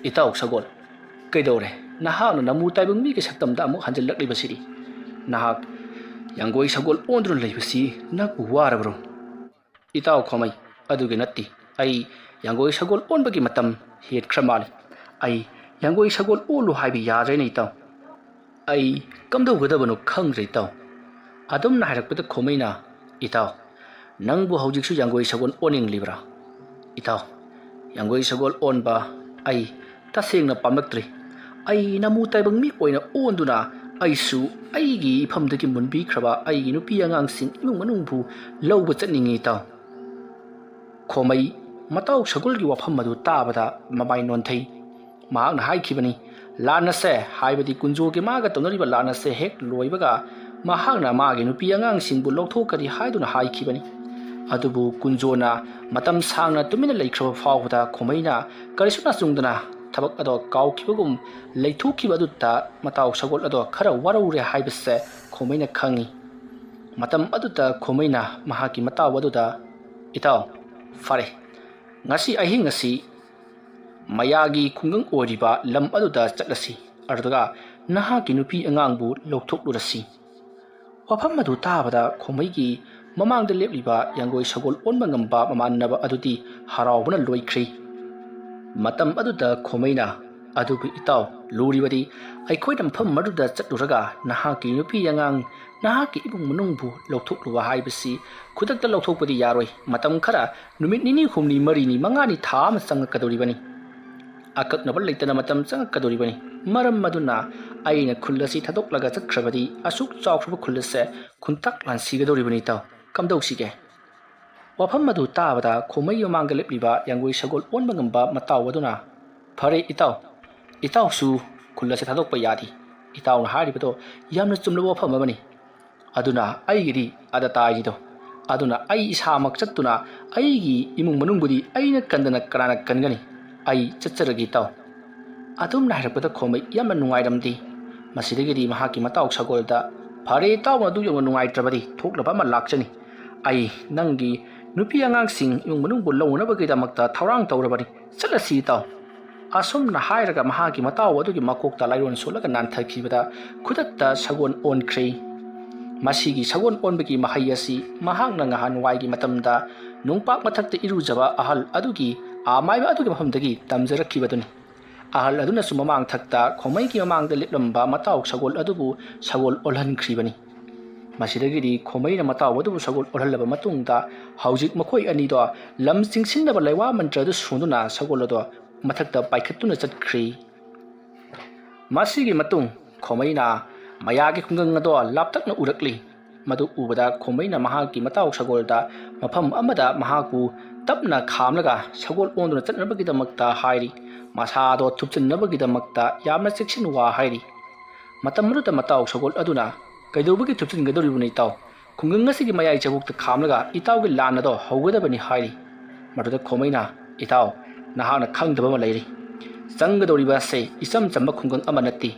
ꯏꯇꯥꯎ ꯁꯒꯣꯜ, ꯀꯩꯗꯧꯔꯦ? ꯅꯍꯥꯛꯅ ꯅꯃꯨ ꯇꯥꯏꯕꯪ ꯃꯤꯒꯤ ꯁꯛꯇꯝꯗ ꯑꯃꯨꯛ ꯍꯟꯖꯤꯜꯂꯛꯂꯤꯕꯁꯤꯗꯤ? ꯅꯍꯥꯛ ꯌꯥꯡꯒꯣꯏ ꯁꯒꯣꯜ ꯑꯣꯟꯗꯨꯅ ꯂꯩꯕꯁꯤ ꯅꯪꯕꯨ ꯋꯥꯔꯕ꯭ꯔꯣ?" "ꯏꯇꯥꯎ ꯈꯣꯃꯩ, ꯑꯗꯨꯒꯤ ꯅꯠꯇꯦ꯫ ꯑꯩ ꯌꯥꯡꯒꯣꯏ ꯁꯒꯣꯜ ꯑꯣꯟꯕꯒꯤ ꯃꯇꯝ ꯍꯦꯠꯈ꯭ꯔ ꯃꯥꯜꯂꯦ꯫ ꯑꯩ ꯌꯥꯡꯒꯣꯏ ꯁꯒꯣꯜ ꯑꯣꯜꯂꯨ ꯍꯥꯏꯕ ꯌꯥꯗ꯭ꯔꯦꯅꯦ ꯏꯇꯥꯎ꯫ ꯑꯩ ꯀꯝꯗꯧꯒꯗꯕꯅꯣ ꯈꯪꯗ꯭ꯔꯦ ꯏꯇꯥꯎ꯫" ꯑꯗꯨꯝꯅ ꯍꯥꯏꯔꯛꯄꯗ ꯈꯣꯃꯩꯅ, "ꯏꯇꯥꯎ, ꯅꯪꯕꯨ ꯍꯧꯖꯤꯛꯁꯨ ꯌꯥꯡꯒꯣꯏ ꯁꯒꯣꯜ ꯑꯣꯟꯅꯤꯡꯂꯤꯕ꯭ꯔꯥ?" "ꯏꯇꯥꯎ, ꯌꯥꯡꯒꯣꯏ ꯁꯒꯣꯜ ꯑꯣꯟꯕ ꯑꯩ ꯇꯁꯦꯡꯅ ꯄꯥꯝꯂꯛꯇ꯭ꯔꯤ꯫ ꯑꯩ ꯅꯃꯨ ꯇꯥꯏꯕꯪ ꯃꯤ ꯑꯣꯏꯅ ꯑꯣꯟꯗꯨꯅ ꯑꯩꯁꯨ ꯑꯩꯒꯤ ꯏꯐꯝꯗꯒꯤ ꯃꯨꯟꯕꯤꯈ꯭ꯔꯕ ꯑꯩꯒꯤ ꯅꯨꯄꯤ ꯑꯉꯥꯡꯁꯤꯡ ꯏꯃꯨꯡ ꯃꯅꯨꯡꯕꯨ ꯂꯧꯕ ꯆꯠꯅꯤꯡꯉꯤ ꯏꯇꯥꯎ꯫" ꯈꯣꯃꯩ ꯃꯇꯥꯎ ꯁꯒꯣꯜꯒꯤ ꯋꯥꯐꯝ ꯑꯗꯨ ꯇꯥꯕꯗ ꯃꯃꯥꯏ ꯅꯣꯟꯊꯩ꯫ ꯃꯍꯥꯛꯅ ꯍꯥꯏꯈꯤꯕꯅꯤ, "ꯂꯥꯟ ꯑꯁꯦ, ꯍꯥꯏꯕꯗꯤ ꯀꯨꯟꯖꯣꯒꯤ ꯃꯥꯒ ꯇꯧꯅꯔꯤꯕ ꯂꯥꯟ ꯑꯁꯦ ꯍꯦꯛ ꯂꯣꯏꯕꯒ ꯃꯍꯥꯛꯅ ꯃꯥꯒꯤ ꯅꯨꯄꯤ ꯑꯉꯥꯡꯁꯤꯡꯕꯨ ꯂꯧꯊꯣꯛꯀꯅꯤ ꯍꯥꯏꯗꯨꯅ ꯍꯥꯏꯈꯤꯕꯅꯤ꯫" ꯑꯗꯨꯕꯨ ꯀꯨꯟꯖꯣꯅ ꯃꯇꯝ ꯁꯥꯡꯅ ꯇꯨꯃꯤꯟꯅ ꯂꯩꯈ꯭ꯔꯕ ꯐꯥꯎꯕꯗ ꯈꯣꯃꯩꯅ ꯀꯔꯤꯁꯨ ꯅꯆꯨꯡꯗꯅ ꯊꯕꯛ ꯑꯗꯣ ꯀꯥꯎꯈꯤꯕꯒꯨꯝ ꯂꯩꯊꯣꯛꯈꯤꯕ ꯑꯗꯨꯗ ꯃꯇꯥꯎ ꯁꯒꯣꯜ ꯑꯗꯣ ꯈꯔ ꯋꯥꯔꯧꯔꯦ ꯍꯥꯏꯕꯁꯦ ꯈꯣꯃꯩꯅ ꯈꯪꯏ꯫ ꯃꯇꯝ ꯑꯗꯨꯗ ꯈꯣꯃꯩꯅ ꯃꯍꯥꯛꯀꯤ ꯃꯇꯥꯎ ꯑꯗꯨꯗ, "ꯏꯇꯥꯎ, ꯐꯔꯦ, ꯉꯁꯤ ꯑꯍꯤꯡ ꯑꯁꯤ ꯃꯌꯥꯒꯤ ꯈꯨꯡꯒꯪ ꯑꯣꯏꯔꯤꯕ ꯂꯝ ꯑꯗꯨꯗ ꯆꯠꯂꯁꯤ, ꯑꯗꯨꯒ ꯅꯍꯥꯛꯀꯤ ꯅꯨꯄꯤ ꯑꯉꯥꯡꯕꯨ ꯂꯧꯊꯣꯛꯂꯨꯔꯁꯤ꯫ ꯋꯥꯐꯝ ꯑꯗꯨ ꯇꯥꯕꯗ ꯈꯣꯃꯩꯒꯤ ꯃꯃꯥꯡꯗ ꯂꯦꯞꯂꯤꯕ ꯌꯥꯡꯒꯣꯏ ꯁꯒꯣꯜ ꯑꯣꯟꯕ ꯉꯝꯕ ꯃꯃꯥꯟꯅꯕ ꯑꯗꯨꯗꯤ ꯍꯔꯥꯎꯕꯅ ꯂꯣꯏꯈ꯭ꯔꯦ꯫ ꯃꯇꯝ ꯑꯗꯨꯗ ꯈꯣꯃꯩꯅ, "ꯑꯗꯨꯕꯨ ꯏꯇꯥꯎ, ꯂꯨꯔꯤꯕꯗꯤ ꯑꯩꯈꯣꯏꯅ ꯃꯐꯝ ꯑꯗꯨꯗ ꯆꯠꯂꯨꯔꯒ ꯅꯍꯥꯛꯀꯤ ꯅꯨꯄꯤ ꯑꯉꯥꯡ, ꯅꯍꯥꯛꯀꯤ ꯏꯃꯨꯡ ꯃꯅꯨꯡꯕꯨ ꯂꯧꯊꯣꯛꯂꯨꯕ ꯍꯥꯏꯕꯁꯤ ꯈꯨꯗꯛꯇ ꯂꯧꯊꯣꯛꯄꯗꯤ ꯌꯥꯔꯣꯏ꯫ ꯃꯇꯝ ꯈꯔ, ꯅꯨꯃꯤꯠ ꯅꯤꯅꯤ, ꯍꯨꯝꯅꯤ, ꯃꯔꯤꯅꯤ, ꯃꯉꯥꯅꯤ, ꯊꯥ ꯑꯃ ꯆꯪꯉꯛꯀꯗꯧꯔꯤꯕꯅꯤ꯫ ꯑꯀꯛꯅꯕ ꯂꯩꯇꯅ ꯃꯇꯝ ꯆꯪꯉꯛꯀꯗꯧꯔꯤꯕꯅꯤ꯫ ꯃꯔꯝ ꯑꯗꯨꯅ ꯑꯩꯅ ꯈꯨꯜ ꯑꯁꯤ ꯊꯥꯗꯣꯛꯂꯒ ꯆꯠꯈ꯭ꯔꯕꯗꯤ ꯑꯁꯨꯛ ꯆꯥꯎꯈ꯭ꯔꯕ ꯈꯨꯜ ꯑꯁꯦ ꯈꯨꯟꯇꯥꯛ ꯂꯥꯟꯁꯤꯒꯗꯧꯔꯤꯕꯅꯤ ꯏꯇꯥꯎ꯫ ꯀꯝꯗꯧꯁꯤꯒꯦ?" ꯋꯥꯐꯝ ꯑꯗꯨ ꯇꯥꯕꯗ ꯈꯣꯃꯩ ꯃꯃꯥꯡꯗ ꯂꯦꯞꯂꯤꯕ ꯌꯥꯡꯒꯣꯏ ꯁꯒꯣꯜ ꯑꯣꯟꯕ ꯉꯝꯕ ꯃꯇꯥꯎ ꯑꯗꯨꯅ, "ꯐꯔꯦ ꯏꯇꯥꯎ, ꯏꯇꯥꯎꯁꯨ ꯈꯨꯜ ꯑꯁꯤ ꯊꯥꯗꯣꯛꯄ ꯌꯥꯗꯦ꯫ ꯏꯇꯥꯎꯅ ꯍꯥꯏꯔꯤꯕꯗꯣ ꯌꯥꯝꯅ ꯆꯨꯝꯂꯕ ꯋꯥꯐꯝ ꯑꯃꯅꯤ꯫ ꯑꯗꯨꯅ ꯑꯩꯒꯤꯗꯤ ꯑꯗ ꯇꯥꯏꯔꯤꯗꯣ꯫ ꯑꯗꯨꯅ ꯑꯩ ꯏꯁꯥꯃꯛ ꯆꯠꯇꯨꯅ ꯑꯩꯒꯤ ꯏꯃꯨꯡ ꯃꯅꯨꯡꯕꯨꯗꯤ ꯑꯩꯅ ꯀꯟꯗꯅ ꯀꯅꯥꯅ ꯀꯟꯒꯅꯤ? ꯑꯩ ꯆꯠꯆꯔꯒꯦ ꯏꯇꯥꯎ꯫" ꯑꯗꯨꯝꯅ ꯍꯥꯏꯔꯛꯄꯗ ꯈꯣꯃꯩ ꯌꯥꯝꯅ ꯅꯨꯡꯉꯥꯏꯔꯝꯗꯦ꯫ ꯃꯁꯤꯗꯒꯤꯗꯤ ꯃꯍꯥꯛꯀꯤ ꯃꯇꯥꯎ ꯁꯒꯣꯜꯗ, "ꯐꯔꯦ ꯏꯇꯥꯎꯅ ꯑꯗꯨ ꯌꯧꯅ ꯅꯨꯡꯉꯥꯏꯇ꯭ꯔꯕꯗꯤ ꯊꯣꯛꯂꯕ ꯑꯃ ꯂꯥꯛꯆꯅꯤ꯫ ꯑꯩ ꯅꯪꯒꯤ ꯅꯨꯄꯤ ꯑꯉꯥꯡꯁꯤꯡ ꯏꯃꯨꯡ ꯃꯅꯨꯡꯕꯨ ꯂꯧꯅꯅꯕꯒꯤꯗꯃꯛꯇ ꯊꯧꯔꯥꯡ ꯇꯧꯔꯕꯅꯤ꯫ ꯆꯠꯂꯁꯤ ꯏꯇꯥꯎ꯫" ꯑꯁꯨꯝꯅ ꯍꯥꯏꯔꯒ ꯃꯍꯥꯛꯀꯤ ꯃꯇꯥꯎ ꯑꯗꯨꯒꯤ ꯃꯀꯣꯛꯇ ꯂꯥꯏꯔꯣꯟ ꯁꯣꯜꯂꯒ ꯅꯥꯟꯊꯈꯤꯕꯗ ꯈꯨꯗꯛꯇ ꯁꯒꯣꯜ ꯑꯣꯟꯈ꯭ꯔꯦ꯫ ꯃꯁꯤꯒꯤ ꯁꯒꯣꯜ ꯑꯣꯟꯕꯒꯤ ꯃꯍꯩ ꯑꯁꯤ ꯃꯍꯥꯛꯅ ꯉꯍꯥꯟꯋꯥꯏꯒꯤ ꯃꯇꯝꯗ ꯅꯨꯡꯄꯥꯛ ꯃꯊꯛꯇ ꯏꯔꯨꯖꯕ ꯑꯍꯜ ꯑꯗꯨꯒꯤ, ꯑꯥ, ꯃꯥꯏꯕ ꯑꯗꯨꯒꯤ ꯃꯐꯝꯗꯒꯤ ꯇꯝꯖꯔꯛꯈꯤꯕꯗꯨꯅꯤ꯫ ꯑꯍꯜ ꯑꯗꯨꯅꯁꯨ ꯃꯃꯥꯡ ꯊꯛꯇ ꯈꯣꯃꯩꯒꯤ ꯃꯃꯥꯡꯗ ꯂꯦꯞꯂꯝꯕ ꯃꯇꯥꯎ ꯁꯒꯣꯜ ꯑꯗꯨꯕꯨ ꯁꯒꯣꯜ ꯑꯣꯜꯍꯟꯈ꯭ꯔꯤꯕꯅꯤ꯫ ꯃꯁꯤꯗꯒꯤꯗꯤ ꯈꯣꯃꯩꯅ ꯃꯇꯥꯎ ꯑꯗꯨꯕꯨ ꯁꯒꯣꯜ ꯑꯣꯜꯍꯜꯂꯕ ꯃꯇꯨꯡꯗ ꯍꯧꯖꯤꯛ ꯃꯈꯣꯏ ꯑꯅꯤꯗꯣ ꯂꯝ ꯆꯤꯡꯁꯤꯟꯅꯕ ꯂꯩꯋꯥ ꯃꯟꯇ꯭ꯔ ꯑꯗꯨ ꯁꯣꯟꯗꯨꯅ ꯁꯒꯣꯜ ꯑꯗꯣ ꯃꯊꯛꯇ ꯄꯥꯏꯈꯠꯇꯨꯅ ꯆꯠꯈ꯭ꯔꯤ꯫ ꯃꯁꯤꯒꯤ ꯃꯇꯨꯡ ꯈꯣꯃꯩꯅ ꯃꯌꯥꯒꯤ ꯈꯨꯡꯒꯪ ꯑꯗꯣ ꯂꯥꯞꯇꯛꯅ ꯎꯔꯛꯂꯤ꯫ ꯃꯗꯨ ꯎꯕꯗ ꯈꯣꯃꯩꯅ ꯃꯍꯥꯛꯀꯤ ꯃꯇꯥꯎ ꯁꯒꯣꯜꯗ ꯃꯐꯝ ꯑꯃꯗ ꯃꯍꯥꯛꯄꯨ ꯇꯞꯅ ꯈꯥꯝꯂꯒ ꯁꯒꯣꯜ ꯑꯣꯟꯗꯨꯅ ꯆꯠꯅꯕꯒꯤꯗꯃꯛꯇ ꯍꯥꯏꯔꯤ꯫ ꯃꯁꯥꯗꯣ ꯊꯨꯞꯆꯤꯟꯅꯕꯒꯤꯗꯃꯛꯇ ꯌꯥꯝꯅ ꯆꯦꯛꯁꯤꯟ ꯋꯥ ꯍꯥꯏꯔꯤ꯫ ꯃꯇꯝ ꯑꯗꯨꯗ ꯃꯇꯥꯎ ꯁꯒꯣꯜ ꯑꯗꯨꯅ, "ꯀꯩꯗꯧꯕꯒꯤ ꯊꯨꯞꯆꯤꯟꯒꯗꯧꯔꯤꯕꯅꯣ ꯏꯇꯥꯎ? ꯈꯨꯡꯒꯪ ꯑꯁꯤꯒꯤ ꯃꯌꯥꯏ ꯆꯕꯨꯛꯇ ꯈꯥꯝꯂꯒ ꯏꯇꯥꯎꯒꯤ ꯂꯥꯟ ꯑꯗꯣ ꯍꯧꯒꯗꯕꯅꯤ" ꯍꯥꯏꯔꯤ꯫ ꯃꯗꯨꯗ ꯈꯣꯃꯩꯅ, "ꯏꯇꯥꯎ, ꯅꯍꯥꯛꯅ ꯈꯪꯗꯕ ꯑꯃ ꯂꯩꯔꯤ꯫ ꯆꯪꯒꯗꯧꯔꯤꯕ ꯑꯁꯦ ꯏꯆꯝ ꯆꯝꯕ ꯈꯨꯡꯒꯪ ꯑꯃ ꯅꯠꯇꯦ꯫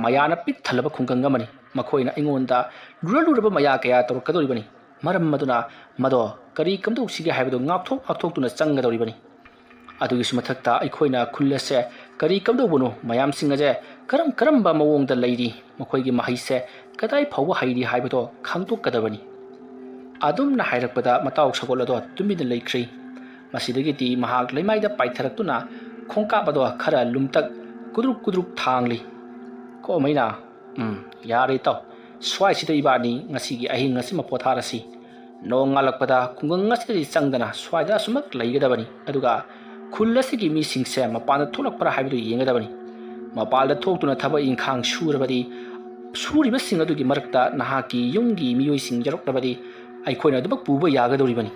ꯃꯌꯥꯅ ꯄꯤꯛ ꯊꯜꯂꯕ ꯈꯨꯡꯒꯪ ꯑꯃꯅꯤ꯫ ꯃꯈꯣꯏꯅ ꯑꯩꯉꯣꯟꯗ ꯂꯨꯔ ꯂꯨꯔꯕ ꯃꯌꯥ ꯀꯌꯥ ꯇꯧꯔꯛꯀꯗꯧꯔꯤꯕꯅꯤ꯫ ꯃꯔꯝ ꯑꯗꯨꯅ ꯃꯗꯣ ꯀꯔꯤ ꯀꯝꯗꯧꯁꯤꯒꯦ ꯍꯥꯏꯕꯗꯨ ꯉꯥꯛꯊꯣꯛ ꯉꯥꯛꯊꯣꯛꯇꯨꯅ ꯆꯪꯒꯗꯧꯔꯤꯕꯅꯤ꯫ ꯑꯗꯨꯒꯤꯁꯨ ꯃꯊꯛꯇ ꯑꯩꯈꯣꯏꯅ ꯈꯨꯜ ꯑꯁꯦ ꯀꯔꯤ ꯀꯝꯗꯧꯕꯅꯣ, ꯃꯌꯥꯝꯁꯤꯡ ꯑꯁꯦ ꯀꯔꯝ ꯀꯔꯝꯕ ꯃꯑꯣꯡꯗ ꯂꯩꯔꯤ, ꯃꯈꯣꯏꯒꯤ ꯃꯍꯩꯁꯦ ꯀꯗꯥꯏ ꯐꯥꯎꯕ ꯍꯩꯔꯤ ꯍꯥꯏꯕꯗꯣ ꯈꯪꯗꯣꯛꯀꯗꯕꯅꯤ꯫ ꯑꯗꯨꯝꯅ ꯍꯥꯏꯔꯛꯄꯗ ꯃꯇꯥꯎ ꯁꯒꯣꯜ ꯑꯗꯣ ꯇꯨꯃꯤꯟꯅ ꯂꯩꯈ꯭ꯔꯦ꯫ ꯃꯁꯤꯗꯒꯤꯗꯤ ꯃꯍꯥꯛ ꯂꯩꯃꯥꯏꯗ ꯄꯥꯏꯊꯔꯛꯇꯨꯅ ꯈꯣꯡꯀꯥꯞ ꯑꯗꯣ ꯈꯔ ꯂꯨꯝꯇꯛ ꯀꯨꯗ꯭ꯔꯨꯛ ꯀꯨꯗ꯭ꯔꯨꯛ ꯊꯥꯡꯂꯤ꯫ ꯈꯣꯃꯩꯅ, "ꯎꯝ, ꯌꯥꯔꯦ ꯏꯇꯥꯎ, ꯁ꯭ꯋꯥꯏꯁꯤꯗ ꯏꯕꯥꯅꯤ ꯉꯁꯤꯒꯤ ꯑꯍꯤꯡ ꯑꯁꯤꯃ ꯄꯣꯊꯥꯔꯁꯤ꯫ ꯅꯣꯡꯉꯥꯜꯂꯛꯄꯗ ꯈꯨꯡꯒꯪ ꯑꯁꯤꯗꯗꯤ ꯆꯪꯗꯅ ꯁ꯭ꯋꯥꯏꯗ ꯑꯁꯨꯃꯛ ꯂꯩꯒꯗꯕꯅꯤ꯫ ꯑꯗꯨꯒ ꯈꯨꯜ ꯑꯁꯤꯒꯤ ꯃꯤꯁꯤꯡꯁꯦ ꯃꯄꯥꯟꯗ ꯊꯣꯛꯂꯛꯄ꯭ꯔꯥ ꯍꯥꯏꯕꯗꯨ ꯌꯦꯡꯒꯗꯕꯅꯤ꯫ ꯃꯄꯥꯟꯗ ꯊꯣꯛꯇꯨꯅ ꯊꯕꯛ ꯏꯪꯈꯥꯡ ꯁꯨꯔꯕꯗꯤ, ꯁꯨꯔꯤꯕꯁꯤꯡ ꯑꯗꯨꯒꯤ ꯃꯔꯛꯇ ꯅꯍꯥꯛꯀꯤ ꯌꯨꯝꯒꯤ ꯃꯤꯑꯣꯏꯁꯤꯡ ꯌꯥꯎꯔꯛꯂꯕꯗꯤ ꯑꯩꯈꯣꯏꯅ ꯑꯗꯨꯃꯛ ꯄꯨꯕ ꯌꯥꯒꯗꯧꯔꯤꯕꯅꯤ꯫"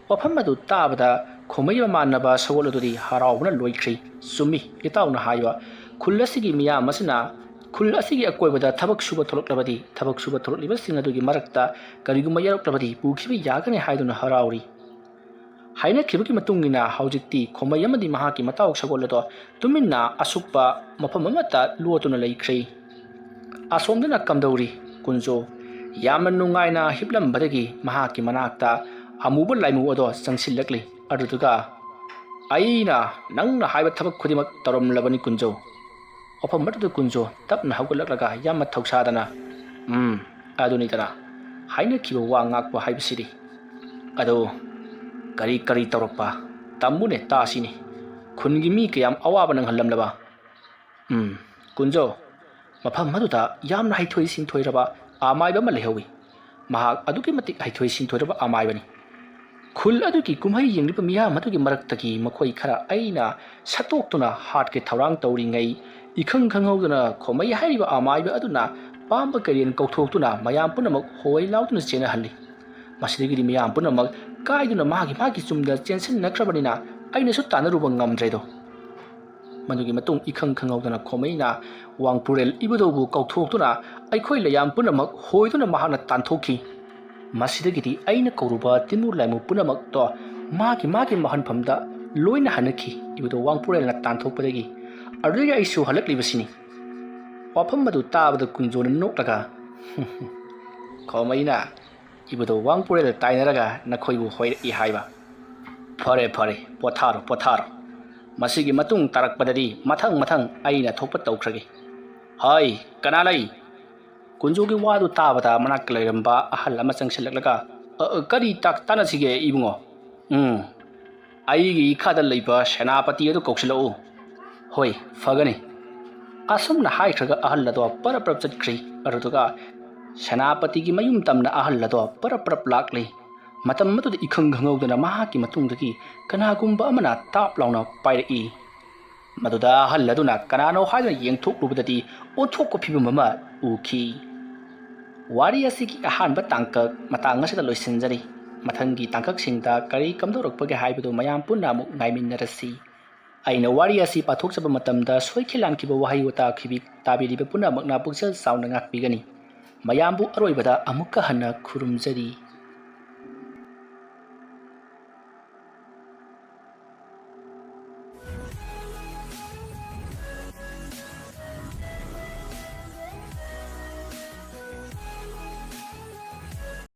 ꯋꯥꯐꯝ ꯑꯗꯨ ꯇꯥꯕꯗ ꯈꯣꯃꯩ ꯃꯃꯥꯟꯅꯕ ꯁꯒꯣꯜ ꯑꯗꯨꯗꯤ ꯍꯔꯥꯎꯕꯅ ꯂꯣꯏꯈ꯭ꯔꯦ꯫ "ꯆꯨꯝꯃꯤ, ꯏꯇꯥꯎꯅ ꯍꯥꯏꯕ꯫ ꯈꯨꯜ ꯑꯁꯤꯒꯤ ꯃꯤꯌꯥꯝ ꯑꯁꯤꯅ ꯈꯨꯜ ꯑꯁꯤꯒꯤ ꯑꯀꯣꯏꯕꯗ ꯊꯕꯛ ꯁꯨꯕ ꯊꯣꯛꯂꯛꯂꯕꯗꯤ, ꯊꯕꯛ ꯁꯨꯕ ꯊꯣꯛꯂꯛꯂꯤꯕꯁꯤꯡ ꯑꯗꯨꯒꯤ ꯃꯔꯛꯇ ꯀꯔꯤꯒꯨꯝꯕ ꯌꯥꯎꯔꯛꯂꯕꯗꯤ ꯄꯨꯈꯤꯕ ꯌꯥꯒꯅꯤ" ꯍꯥꯏꯗꯨꯅ ꯍꯔꯥꯎꯔꯤ꯫ ꯍꯥꯏꯅꯈꯤꯕꯒꯤ ꯃꯇꯨꯡ ꯏꯟꯅ ꯍꯧꯖꯤꯛꯇꯤ ꯈꯣꯃꯩ ꯑꯃꯗꯤ ꯃꯍꯥꯛꯀꯤ ꯃꯇꯥꯎ ꯁꯒꯣꯜ ꯑꯗꯣ ꯇꯨꯃꯤꯟꯅ ꯑꯁꯨꯛꯄ ꯃꯐꯝ ꯑꯃꯠꯇ ꯂꯣꯠꯇꯨꯅ ꯂꯩꯈ꯭ꯔꯦ꯫ ꯑꯁꯣꯝꯗꯅ ꯀꯝꯗꯧꯔꯤ? ꯀꯨꯟꯖꯣ ꯌꯥꯝꯅ ꯅꯨꯡꯉꯥꯏꯅ ꯍꯤꯞꯂꯝꯕꯗꯒꯤ ꯃꯍꯥꯛꯀꯤ ꯃꯅꯥꯛꯇ ꯑꯃꯨꯕ ꯂꯥꯏꯃꯨ ꯑꯗꯣ ꯆꯪꯁꯤꯜꯂꯛꯂꯤ꯫ ꯑꯗꯨꯗꯨꯒ, "ꯑꯩꯅ ꯅꯪꯅ ꯍꯥꯏꯕ ꯊꯕꯛ ꯈꯨꯗꯤꯡꯃꯛ ꯇꯧꯔꯝꯂꯕꯅꯤ, ꯀꯨꯟꯖꯣ꯫" ꯋꯥꯐꯝ ꯑꯗꯨꯗ ꯀꯨꯟꯖꯣ ꯇꯞꯅ ꯍꯧꯒꯠꯂꯛꯂꯒ ꯌꯥꯝꯅ ꯊꯧꯁꯥꯗꯅ, "ꯎꯝ, ꯑꯗꯨꯅꯤꯗꯅ ꯍꯥꯏꯅꯈꯤꯕ ꯋꯥ ꯉꯥꯛꯄ ꯍꯥꯏꯕꯁꯤꯗꯤ꯫ ꯑꯗꯣ ꯀꯔꯤ ꯀꯔꯤ ꯇꯧꯔꯛꯄ? ꯇꯝꯃꯨꯅꯦ, ꯇꯥꯁꯤꯅꯦ꯫ ꯈꯨꯟꯒꯤ ꯃꯤ ꯀꯌꯥꯝ ꯑꯋꯥꯕ ꯅꯪꯍꯜꯂꯝꯂꯕ?" "ꯎꯝ, ꯀꯨꯟꯖꯣ, ꯃꯐꯝ ꯑꯗꯨꯗ ꯌꯥꯝꯅ ꯍꯩꯊꯣꯏ ꯁꯤꯡꯊꯣꯏꯔꯕ ꯑꯃꯥꯏꯕ ꯑꯃ ꯂꯩꯍꯧꯏ꯫ ꯃꯍꯥꯛ ꯑꯗꯨꯛꯀꯤ ꯃꯇꯤꯛ ꯍꯩꯊꯣꯏ ꯁꯤꯡꯊꯣꯏꯔꯕ ꯑꯃꯥꯏꯕꯅꯤ꯫ ꯈꯨꯜ ꯑꯗꯨꯒꯤ ꯀꯨꯝꯍꯩ ꯌꯦꯡꯂꯤꯕ ꯃꯤꯌꯥꯝ ꯑꯗꯨꯒꯤ ꯃꯔꯛꯇꯒꯤ ꯃꯈꯣꯏ ꯈꯔ ꯑꯩꯅ ꯁꯠꯇꯣꯛꯇꯨꯅ ꯍꯥꯠꯀꯦ ꯊꯧꯔꯥꯡ ꯇꯧꯔꯤꯉꯩ, ꯏꯈꯪ ꯈꯪꯍꯧꯗꯅ ꯈꯣꯃꯩ ꯍꯥꯏꯔꯤꯕ ꯑꯃꯥꯏꯕ ꯑꯗꯨꯅ ꯄꯥꯝꯕ ꯀꯩꯔꯦꯟ ꯀꯧꯊꯣꯛꯇꯨꯅ ꯃꯌꯥꯝ ꯄꯨꯝꯅꯃꯛ ꯍꯣꯏ ꯂꯥꯎꯗꯨꯅ ꯆꯦꯟꯅꯍꯜꯂꯤ꯫ ꯃꯁꯤꯗꯒꯤꯗꯤ ꯃꯤꯌꯥꯝ ꯄꯨꯝꯅꯃꯛ ꯀꯥꯏꯗꯨꯅ ꯃꯥꯒꯤ ꯃꯥꯒꯤ ꯆꯨꯝꯗ ꯆꯦꯟꯁꯤꯟꯅꯈ꯭ꯔꯕꯅꯤꯅ ꯑꯩꯅꯁꯨ ꯇꯥꯟꯅꯔꯨꯕ ꯉꯝꯗ꯭ꯔꯦꯗꯣ꯫" ꯃꯗꯨꯒꯤ ꯃꯇꯨꯡ ꯏꯈꯪ ꯈꯪꯍꯧꯗꯅ ꯈꯣꯃꯩꯅ ꯋꯥꯡꯄꯨꯔꯦꯜ ꯏꯕꯨꯙꯧꯕꯨ ꯀꯧꯊꯣꯛꯇꯨꯅ ꯑꯩꯈꯣꯏ ꯂꯩꯌꯥꯝ ꯄꯨꯝꯅꯃꯛ ꯍꯣꯏꯗꯨꯅ ꯃꯍꯥꯛꯅ ꯇꯥꯟꯊꯣꯛꯈꯤ꯫ ꯃꯁꯤꯗꯒꯤꯗꯤ ꯑꯩꯅ ꯀꯧꯔꯨꯕ ꯇꯤꯟꯃꯨ ꯂꯥꯏꯃꯨ ꯄꯨꯝꯅꯃꯛꯇꯣ ꯃꯥꯒꯤ ꯃꯥꯒꯤ ꯃꯍꯟꯐꯝꯗ ꯂꯣꯏꯅ ꯍꯟꯅꯈꯤ, ꯏꯕꯨꯙꯧ ꯋꯥꯡꯄꯨꯔꯦꯜꯅ ꯇꯥꯟꯊꯣꯛꯄꯗꯒꯤ꯫ ꯑꯗꯨꯗꯒꯤ ꯑꯩꯁꯨ ꯍꯜꯂꯛꯂꯤꯕꯁꯤꯅꯤ꯫ ꯋꯥꯐꯝ ꯑꯗꯨ ꯇꯥꯕꯗ ꯀꯨꯟꯖꯣꯅ ꯅꯣꯛꯂꯒ, "ꯈꯣꯃꯩꯅ ꯏꯕꯨꯙꯧ ꯋꯥꯡꯄꯨꯔꯦꯜ ꯇꯥꯏꯅꯔꯒ ꯅꯈꯣꯏꯕꯨ ꯍꯣꯏꯔꯛꯏ ꯍꯥꯏꯕ꯫ ꯐꯔꯦ, ꯐꯔꯦ, ꯄꯣꯊꯥꯔꯣ, ꯄꯣꯊꯥꯔꯣ꯫ ꯃꯁꯤꯒꯤ ꯃꯇꯨꯡ ꯇꯥꯔꯛꯄꯗꯗꯤ ꯃꯊꯪ ꯃꯊꯪ ꯑꯩꯅ ꯊꯣꯛꯄ ꯇꯧꯈ꯭ꯔꯒꯦ꯫ ꯍꯥꯏ, ꯀꯅꯥ ꯂꯩ? ꯀꯨꯟꯖꯣꯒꯤ ꯋꯥꯗꯨ ꯇꯥꯕꯗ ꯃꯅꯥꯛꯇ ꯂꯩꯔꯝꯕ ꯑꯍꯜ ꯑꯃ ꯆꯪꯁꯤꯜꯂꯛꯂꯒ, "ꯑ, ꯑ, ꯀꯔꯤ ꯇꯥꯛ-, ꯇꯥꯟꯅꯁꯤꯒꯦ ꯏꯕꯨꯡꯉꯣ?" "ꯎꯝ, ꯑꯩꯒꯤ ꯏꯈꯥꯗ ꯂꯩꯕ ꯁꯦꯅꯥꯄꯇꯤ ꯑꯗꯨ ꯀꯧꯁꯤꯜꯂꯛꯎ"꯫ "ꯍꯣꯏ, ꯐꯒꯅꯤ"꯫ ꯑꯁꯨꯝꯅ ꯍꯥꯏꯈ꯭ꯔꯒ ꯑꯍꯜ ꯑꯗꯣ ꯄꯔꯞ ꯄꯔꯞ ꯆꯠꯈ꯭ꯔꯤ꯫ ꯑꯗꯨꯗꯨꯒ ꯁꯦꯅꯥꯄꯇꯤꯒꯤ ꯃꯌꯨꯝ ꯇꯝꯅ ꯑꯍꯜ ꯑꯗꯣ ꯄꯔꯞ ꯄꯔꯞ ꯂꯥꯛꯂꯤ꯫ ꯃꯇꯝ ꯑꯗꯨꯗ ꯏꯈꯪ ꯈꯪꯍꯧꯗꯅ ꯃꯍꯥꯛꯀꯤ ꯃꯇꯨꯡꯗꯒꯤ ꯀꯅꯥꯒꯨꯝꯕ ꯑꯃꯅ ꯇꯥꯞ ꯂꯥꯎꯅ ꯄꯥꯏꯔꯛꯏ꯫ ꯃꯗꯨꯗ ꯑꯍꯜ ꯑꯗꯨꯅ ꯀꯅꯥꯅꯣ ꯍꯥꯏꯗꯨꯅ ꯌꯦꯡꯊꯣꯛꯂꯨꯕꯗꯗꯤ ꯑꯣꯟꯊꯣꯛꯄ ꯐꯤꯕꯝ ꯑꯃ ꯎꯈꯤ꯫ ꯋꯥꯔꯤ ꯑꯁꯤꯒꯤ ꯑꯍꯥꯟꯕ ꯇꯥꯡꯀꯛ ꯃꯇꯥꯡ ꯑꯁꯤꯗ ꯂꯣꯏꯁꯤꯟꯖꯔꯤ꯫ ꯃꯊꯪꯒꯤ ꯇꯥꯡꯀꯛꯁꯤꯡꯗ ꯀꯔꯤ ꯀꯝꯗꯧꯔꯛꯄꯒꯦ ꯍꯥꯏꯕꯗꯨ ꯃꯌꯥꯝ ꯄꯨꯟꯅ ꯑꯃꯨꯛ ꯉꯥꯏꯃꯤꯟꯅꯔꯁꯤ꯫ ꯑꯩꯅ ꯋꯥꯔꯤ ꯑꯁꯤ ꯄꯥꯊꯣꯛꯆꯕ ꯃꯇꯝꯗ ꯁꯣꯏꯈꯤ ꯂꯥꯟꯈꯤꯕ ꯋꯥꯍꯩ ꯋꯥꯇꯥ ꯈꯤꯕꯤ ꯇꯥꯕꯤꯔꯤꯕ ꯄꯨꯝꯅꯃꯛꯅ ꯄꯨꯛꯆꯦꯜ ꯆꯥꯎꯅ ꯉꯥꯛꯄꯤꯒꯅꯤ꯫ ꯃꯌꯥꯝꯕꯨ ꯑꯔꯣꯏꯕꯗ ꯑꯃꯨꯛꯀ ꯍꯟꯅ ꯈꯨꯔꯨꯝꯖꯔꯤ꯫